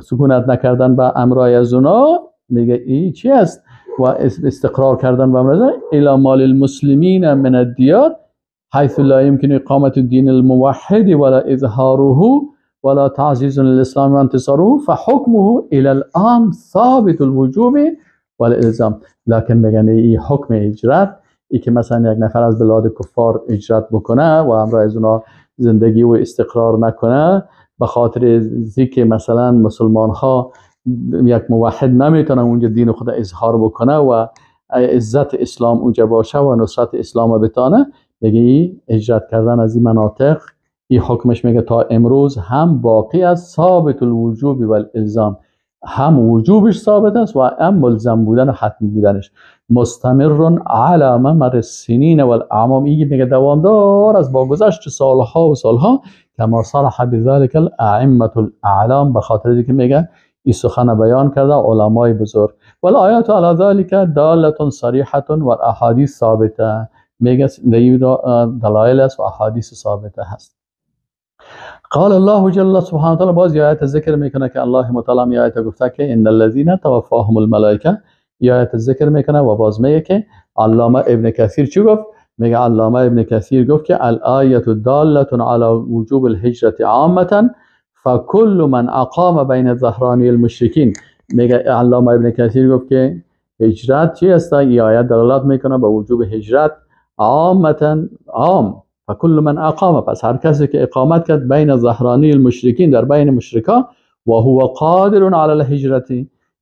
سکونت نکردن به امرای از اونا، میگه این چی است؟ و استقرار کردن به امرای الی مال المسلمین من الدیار حيث لا يمكن اقامة الدين الموحد ولا اظهاره ولا تعزيز للاسلام وانتصاره فحكمه الى الان ثابت الوجوب والالزام. لكن میگن این حکم هجرت، ای که مثلا یک نفر از بلاد کفار هجرت بکنه و همراه از اونا زندگی و استقرار نکنه، به خاطر که مثلا مسلمان ها یک موحد نمیتونه اونجا دین خود اظهار بکنه و عزت اسلام اونجا باشه و نصرت اسلام بتانه، میگه ای هجرت کردن از این مناطق، این حکمش میگه تا امروز هم باقی است، ثابت الوجوب والالزام، هم وجوبش ثابت است و هم ملزم بودن و حتمی بودنش. مستمر علی ممر السنین والاعوام، این میگه دوام دار از با گذشت سالها و سالها، کما صرح بذلك الائمه الاعلام، به خاطر اینکه میگه این سخن بیان کرده علمای بزرگ. والآیات علی ذلك داله صریحه والاحادیث ثابته، میگه دلایل است و احادیث ثابته هست. قال الله جل سبحانه وتعالی، باز آیت ذکر میکنه که الله متعال آیت گفته که ان الذين توفاهم الملائکه، آیت ذکر میکنه و باز میگه که علامه ابن کثیر چی گفت؟ میگه علامه ابن کثیر گفت که الآیه داله علی وجوب الهجرة عامه فكل من اقام بین ظهرانی المشرکین. میگه علامه ابن کثیر گفت که هجرت چی است؟ این آیت دلالت میکنه به وجوب هجرت عامه، عام، فكل من اقام، پس هر کسی که اقامت کرد بین ظهرانی المشرکین، در بین مشرکا، و هو قادر علی الهجرت،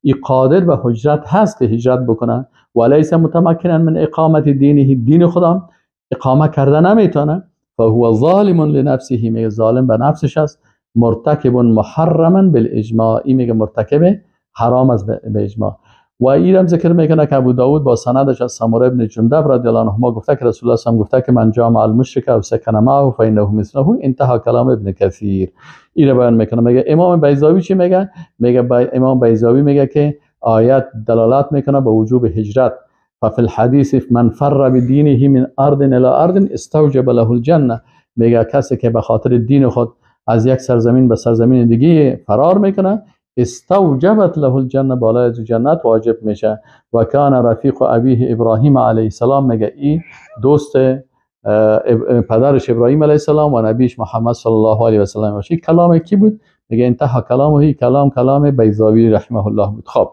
ای قادر به هجرت هست که هجرت بکنه، و لیس متمکنا من اقامت دینه، دین خودم اقامه کرده نمیتونه، فهو ظالم لنفسه، میگه ظالم به نفسش است، مرتکب محرما بالاجماع، میگه مرتکب حرام است به اجماع. و اینم ذکر میکنه که ابو داود با سندش از سمره ابن جندب رضی الله عنهما گفته که رسول الله صلی گفته که من جامع المشرک او سکن معه فانه مثله، انتها کلام ابن کثیر. اینو بیان میکنه. میگه امام بیضاوی چی میگه؟ میگه امام بیضاوی میگه که آیت دلالت میکنه به وجوب هجرت، ففی الحدیث من فر بدینه من ارض الى ارض استوجب له الجنه. میگه کسی که به خاطر دین خود از یک سرزمین به سرزمین دیگه فرار میکنه، استوجبت له الجنه، بالای از جنت واجب میشه. و کان رفیق ابیه ابراهیم علیه السلام، میگه این دوست پدرش ابراهیم علیه السلام و نبیش محمد صلی الله علیه و سلم باشه. کلام کی بود؟ میگه انتها کلامه، کلام کلام بیضاوی رحمه الله بود. خب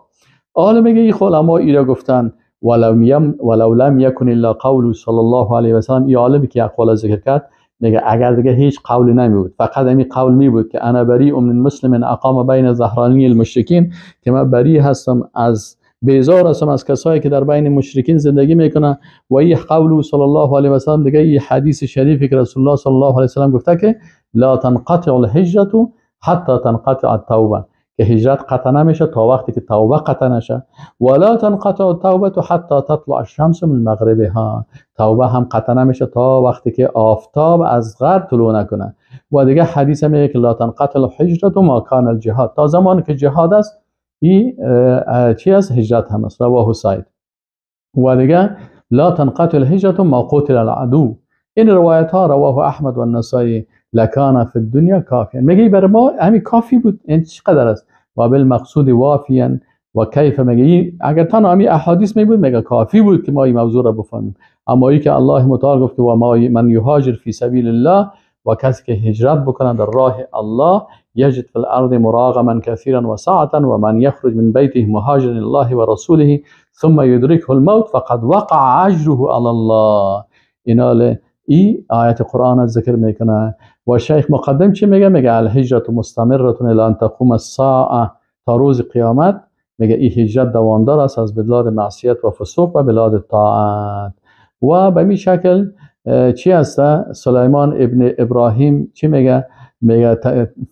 حالا میگه این علما ایرا گفتن ولو لم یکن الا قول صلی الله علیه و سلم، این عالمی که اقوال ذکر کرد میگه اگر دیگه هیچ قولی نمی بود، فقط همین قول می بود که انا بری من مسلم اقام بین ظهرانی المشرکین، که من بری هستم از بیزار هستم از کسایی که در بین مشرکین زندگی میکنن. و این قول صلی الله علیه و سلم دیگه، این حدیث شریفی که رسول الله صلی الله علیه و سلم گفته که لا تنقطع الهجرة حتی تنقطع التوبه، که هجرت قطع نمیشه تا وقتی که توبه قطع نشه، ولا تنقطع التوبه حتی تطلع الشمس من مغربها، توبه هم قطع نمیشه تا وقتی که آفتاب از غرب طلوع نکنه. و دیگه حدیث میگه که لا تنقطع الهجرة ما کان الجهاد، تا زمانی که جهاد است این چی است؟ هجرت هم است. رواه سعید. و دیگه لا تنقطع الهجرة ما قتل العدو، این روایت ها رواه احمد و النسائی. لکان فی الدنیا کافیا، میگه برای ما همین کافی بود، این چقدر است؟ و بالمقصود وافیا و کیف، میگه اگر تنها همین احادیث می بود میگه کافی بود که ما این موضوع را بفهمیم. اما ای که الله متعال گفت و ما من یهاجر فی سبیل الله، و کسی که هجرت بکنه در راه الله، یجد فی الارض مراغما کثیرا و سعة و من یخرج من بیته مهاجرا الله و رسوله ثم یدرکه الموت فقد وقع اجره علی الله. اینا ای آیت قرآن ذکر میکنه. و شیخ مقدم چی میگه؟ میگه الهجرة مستمرة الى ان تقوم الساعة، تا روز قیامت میگه این هجرت دوامدار است از بلاد معصیت و فسوق و بلاد طاعت. و به این شکل چی هست؟ سلیمان ابن ابراهیم چی میگه؟ میگه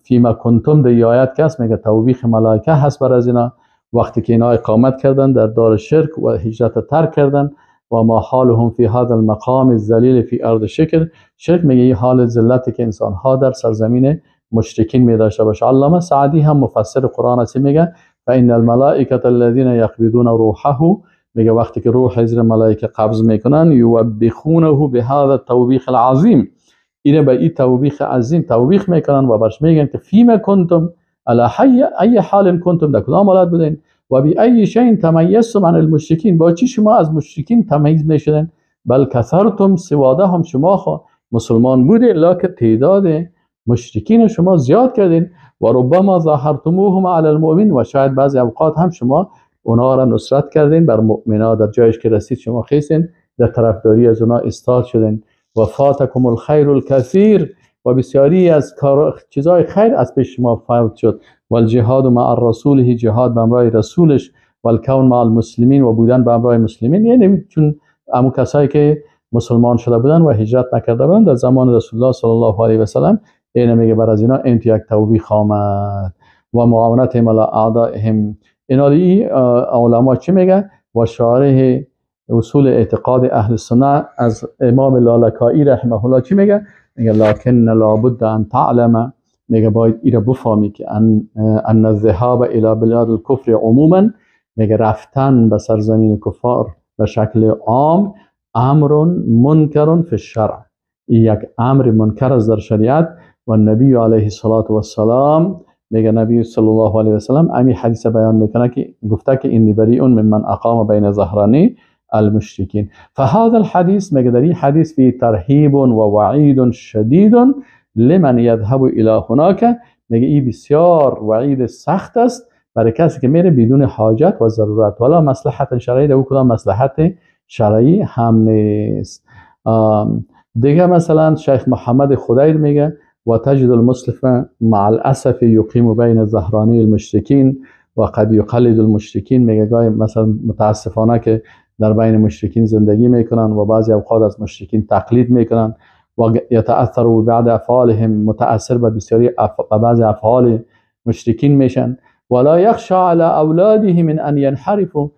فیما کنتم در آیت که هست، میگه توبیخ ملائکه هست بر از اینا وقتی که اینا اقامت کردن در دار شرک و هجرت ترک کردن. و ما حالهم فی هذا المقام الذلیل فی ارض شرک، شرک میگه این حال ذلتی که انسان ها در سرزمین مشرکین می داشته باشه. علامه سعدی هم مفسر قرآن است، میگه فان الملائکه الذین یقبضون روحه، میگه وقتی که روح از ملائکه قبض میکنن، یوبخونه بهذا التوبیخ العظیم، اینه به این توبیخ عظیم توبیخ میکنن و برش میگن که فیما کنتم علی ای حال کنتم، در کدام حالت بودین، و بی ای شیء تمیزتم عن المشرکین، با چی شما از مشرکین تمیز میشدن، بل کثرتم سوادهم، شما مسلمان بودین لکن تعداد مشرکین شما زیاد کردین، و ربما ظاهرتموهم علی المؤمن، و شاید بعضی اوقات هم شما اونا را نصرت کردین بر مؤمنا، در جایش که رسید شما خیستین در طرفداری از اونا استاد شدین. و فاتکم الخیر الکثیر، و بسیاری از چیزهای خیر از پیش شما فوت شد. و الجهاد مع الرسوله، جهاد به همراه رسولش، و الکون مع المسلمین، و بودن به همراه مسلمین، یعنی چون امو کسایی که مسلمان شده بودن و هجرت نکرده بودن در زمان رسول الله صلی الله علیه و سلم، اینه میگه بر از اینا انت یک توبیخ آمد. و معاونت علی اعدائهم، اینا علما چی میگه؟ و شارح اصول اعتقاد اهل سنت از امام لالکائی رحمه الله چی میگه؟ میگه لکن لابد ان تعلم، میگه باید ایرا بفهمی که ان الذهاب الى بلاد الكفر عموما، میگه رفتن به سرزمین کفار به شکل عام امر منکر فی الشرع، یک امر منکر است در شریعت. و النبی علیه الصلاة والسلام، میگه نبی صلی الله علیه و سلم امی حدیث بیان میکنه که گفته که انی بریء ممن اقام بین ظهرانی المشرکین. فهذا الحديث، میگه در این حدیث فی ترهیب و وعید شدید لمن یذهب الی هناک، میگه این بسیار وعید سخت است برای کسی که میره بدون حاجت و ضرورت، ولا مصلحت شرعی، در او کدام مصلحت شرعی هم نیست. دیگه مثلا شیخ محمد خدیر میگه و تجد المسلم مع الاسف یقیم بین ظهرانی المشرکین و قد یقلد المشرکین. میگه گاهی مثلا متاسفانه که در بین مشرکین زندگی میکنن و بعضی اوقات از مشرکین تقلید میکنن و یتأثر بعد افعالهم، متأثر به بسیاری بعضی افعال مشرکین میشن. ولا یخشى علی اولاده من ان ینحرفوا،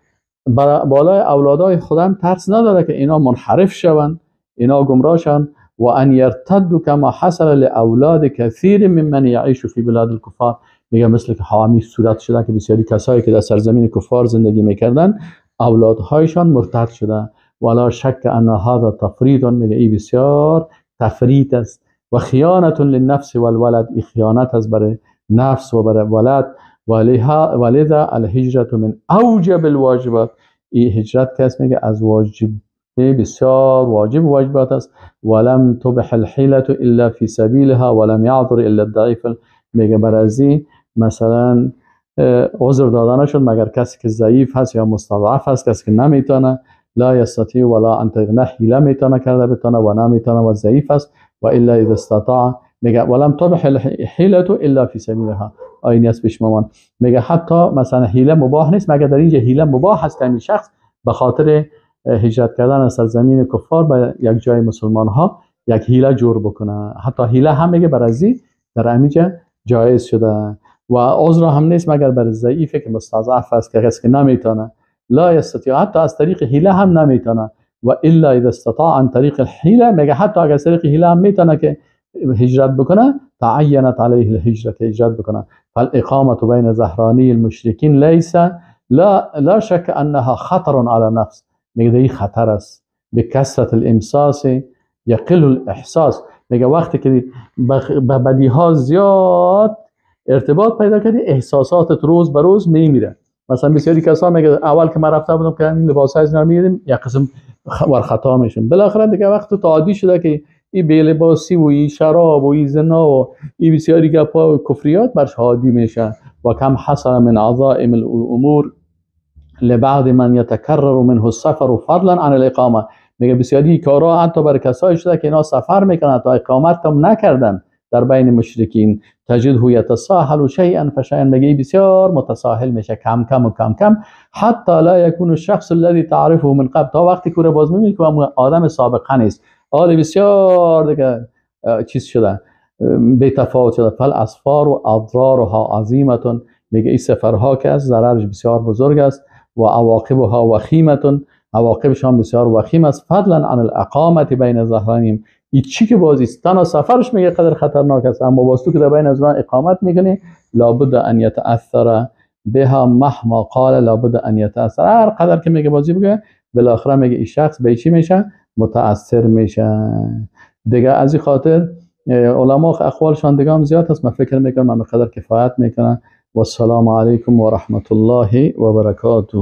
بالای اولادای خودم ترس نداره که اینا منحرف شوند، اینا گمراه شوند. و ان یرتدوا کما حصل لاولاد کثیر ممن یعیش فی بلاد الکفار، میگه مثل که حامی صورت شده که بسیاری کسایی که در سرزمین کفار زندگی میکردن اولادهایشان مرتد شده. ولا شک ان هذا تفریط، میگه ای بسیار تفریط است. و خیانت للنفس والولد، ای خیانت است برای نفس و برای ولد. ولذا الهجرت من اوجب الواجبات، ای هجرت کس میگه از واجب بسیار واجب واجبات است. ولم تبح الحیلة الا فی سبیلها ولم یعذر الا الضعیف، میگه برازی مثلا عذر داده نشد مگر کسی که ضعیف هست یا مستضعف هست، کسی که نمیتونه، لا یستطیع ولا ان، نه حیله میتونه کرده بتونه و نمیتونه و ضعیف است. و الا اذا استطاع، میگه ولم تبح الحیلة الا فی سبیلها، آینی است پیش مامان. میگه حتی مثلا حیله مباح نیست مگر در اینجا حیله مباح هست که این شخص به خاطر هجرت کردن از سرزمین کفار به یک جای مسلمان ها یک حیله جور بکنه، حتی حیله هم میگه برازی در اینجا جایز شده. و عذر هم نیست مگر بر ضعیفه که مستضعف است، که کسی که نمیتونه، لا یستطیع، حتی از طریق حیله هم نمیتونه. و الا اذا استطاع عن طریق الحیله، میگه حتی اگر از طریق حیله هم میتونه که هجرت بکنه، تعینت علیه الهجره، که هجرت بکنه. فالاقامه بین ظهرانی المشرکین لیس لا شک انها خطر علی نفس، میگه این خطر است. بکثرت الامساس یقل الاحساس، میگه وقتی که به بدی ها زیاد ارتباط پیدا کردی احساساتت روز به روز میمیره. مثلا بسیاری کسا میگه اول که من رفته بودم که این لباس های اینا میدیدیم یک قسم ورخطا میشم، بالاخره دیگه وقت تو عادی شده که این بی لباسی و این شراب و این زنا و این بسیاری گپا و کفریات برش عادی میشه. و کم حصل من عظائم الامور لبعض من یتکرر منه السفر فضلا عن الاقامه، میگه بسیاری کارا حتی برای کسایی شده که اینا سفر میکنن تا اقامت هم نکردن در بین مشرکین. تجده یتساهل شیئا فشیئا، میگه بسیار متساهل میشه کم کم و کم کم، حتی لا یکون الشخص الذی تعرفه من قبل، تا وقتی که باز میبینی که آدم سابقه نیست، حال بسیار دیگه چیز شده، بی تفاوت شده. فالاسفار و اضرارها عظیمه، میگه این سفرها که از ضررش بسیار بزرگ است. و عواقبها وخیمه، عواقبش هم بسیار وخیم است. فضلا عن الاقامه بین ظهرانیم، این چی که بازی است تنها سفرش میگه قدر خطرناک است، اما باز تو که در بین از اقامت میکنی لابد ان یتاثر بها مهما قال، لابد ان یتاثر، هر قدر که میگه بازی بگه بالاخره میگه این شخص به چی میشه؟ متاثر میشه. دیگه از این خاطر علما اقوالشان دیگه هم زیاد هست، من فکر میکنم من به قدر کفایت میکنم. والسلام علیکم و رحمت الله و برکاته.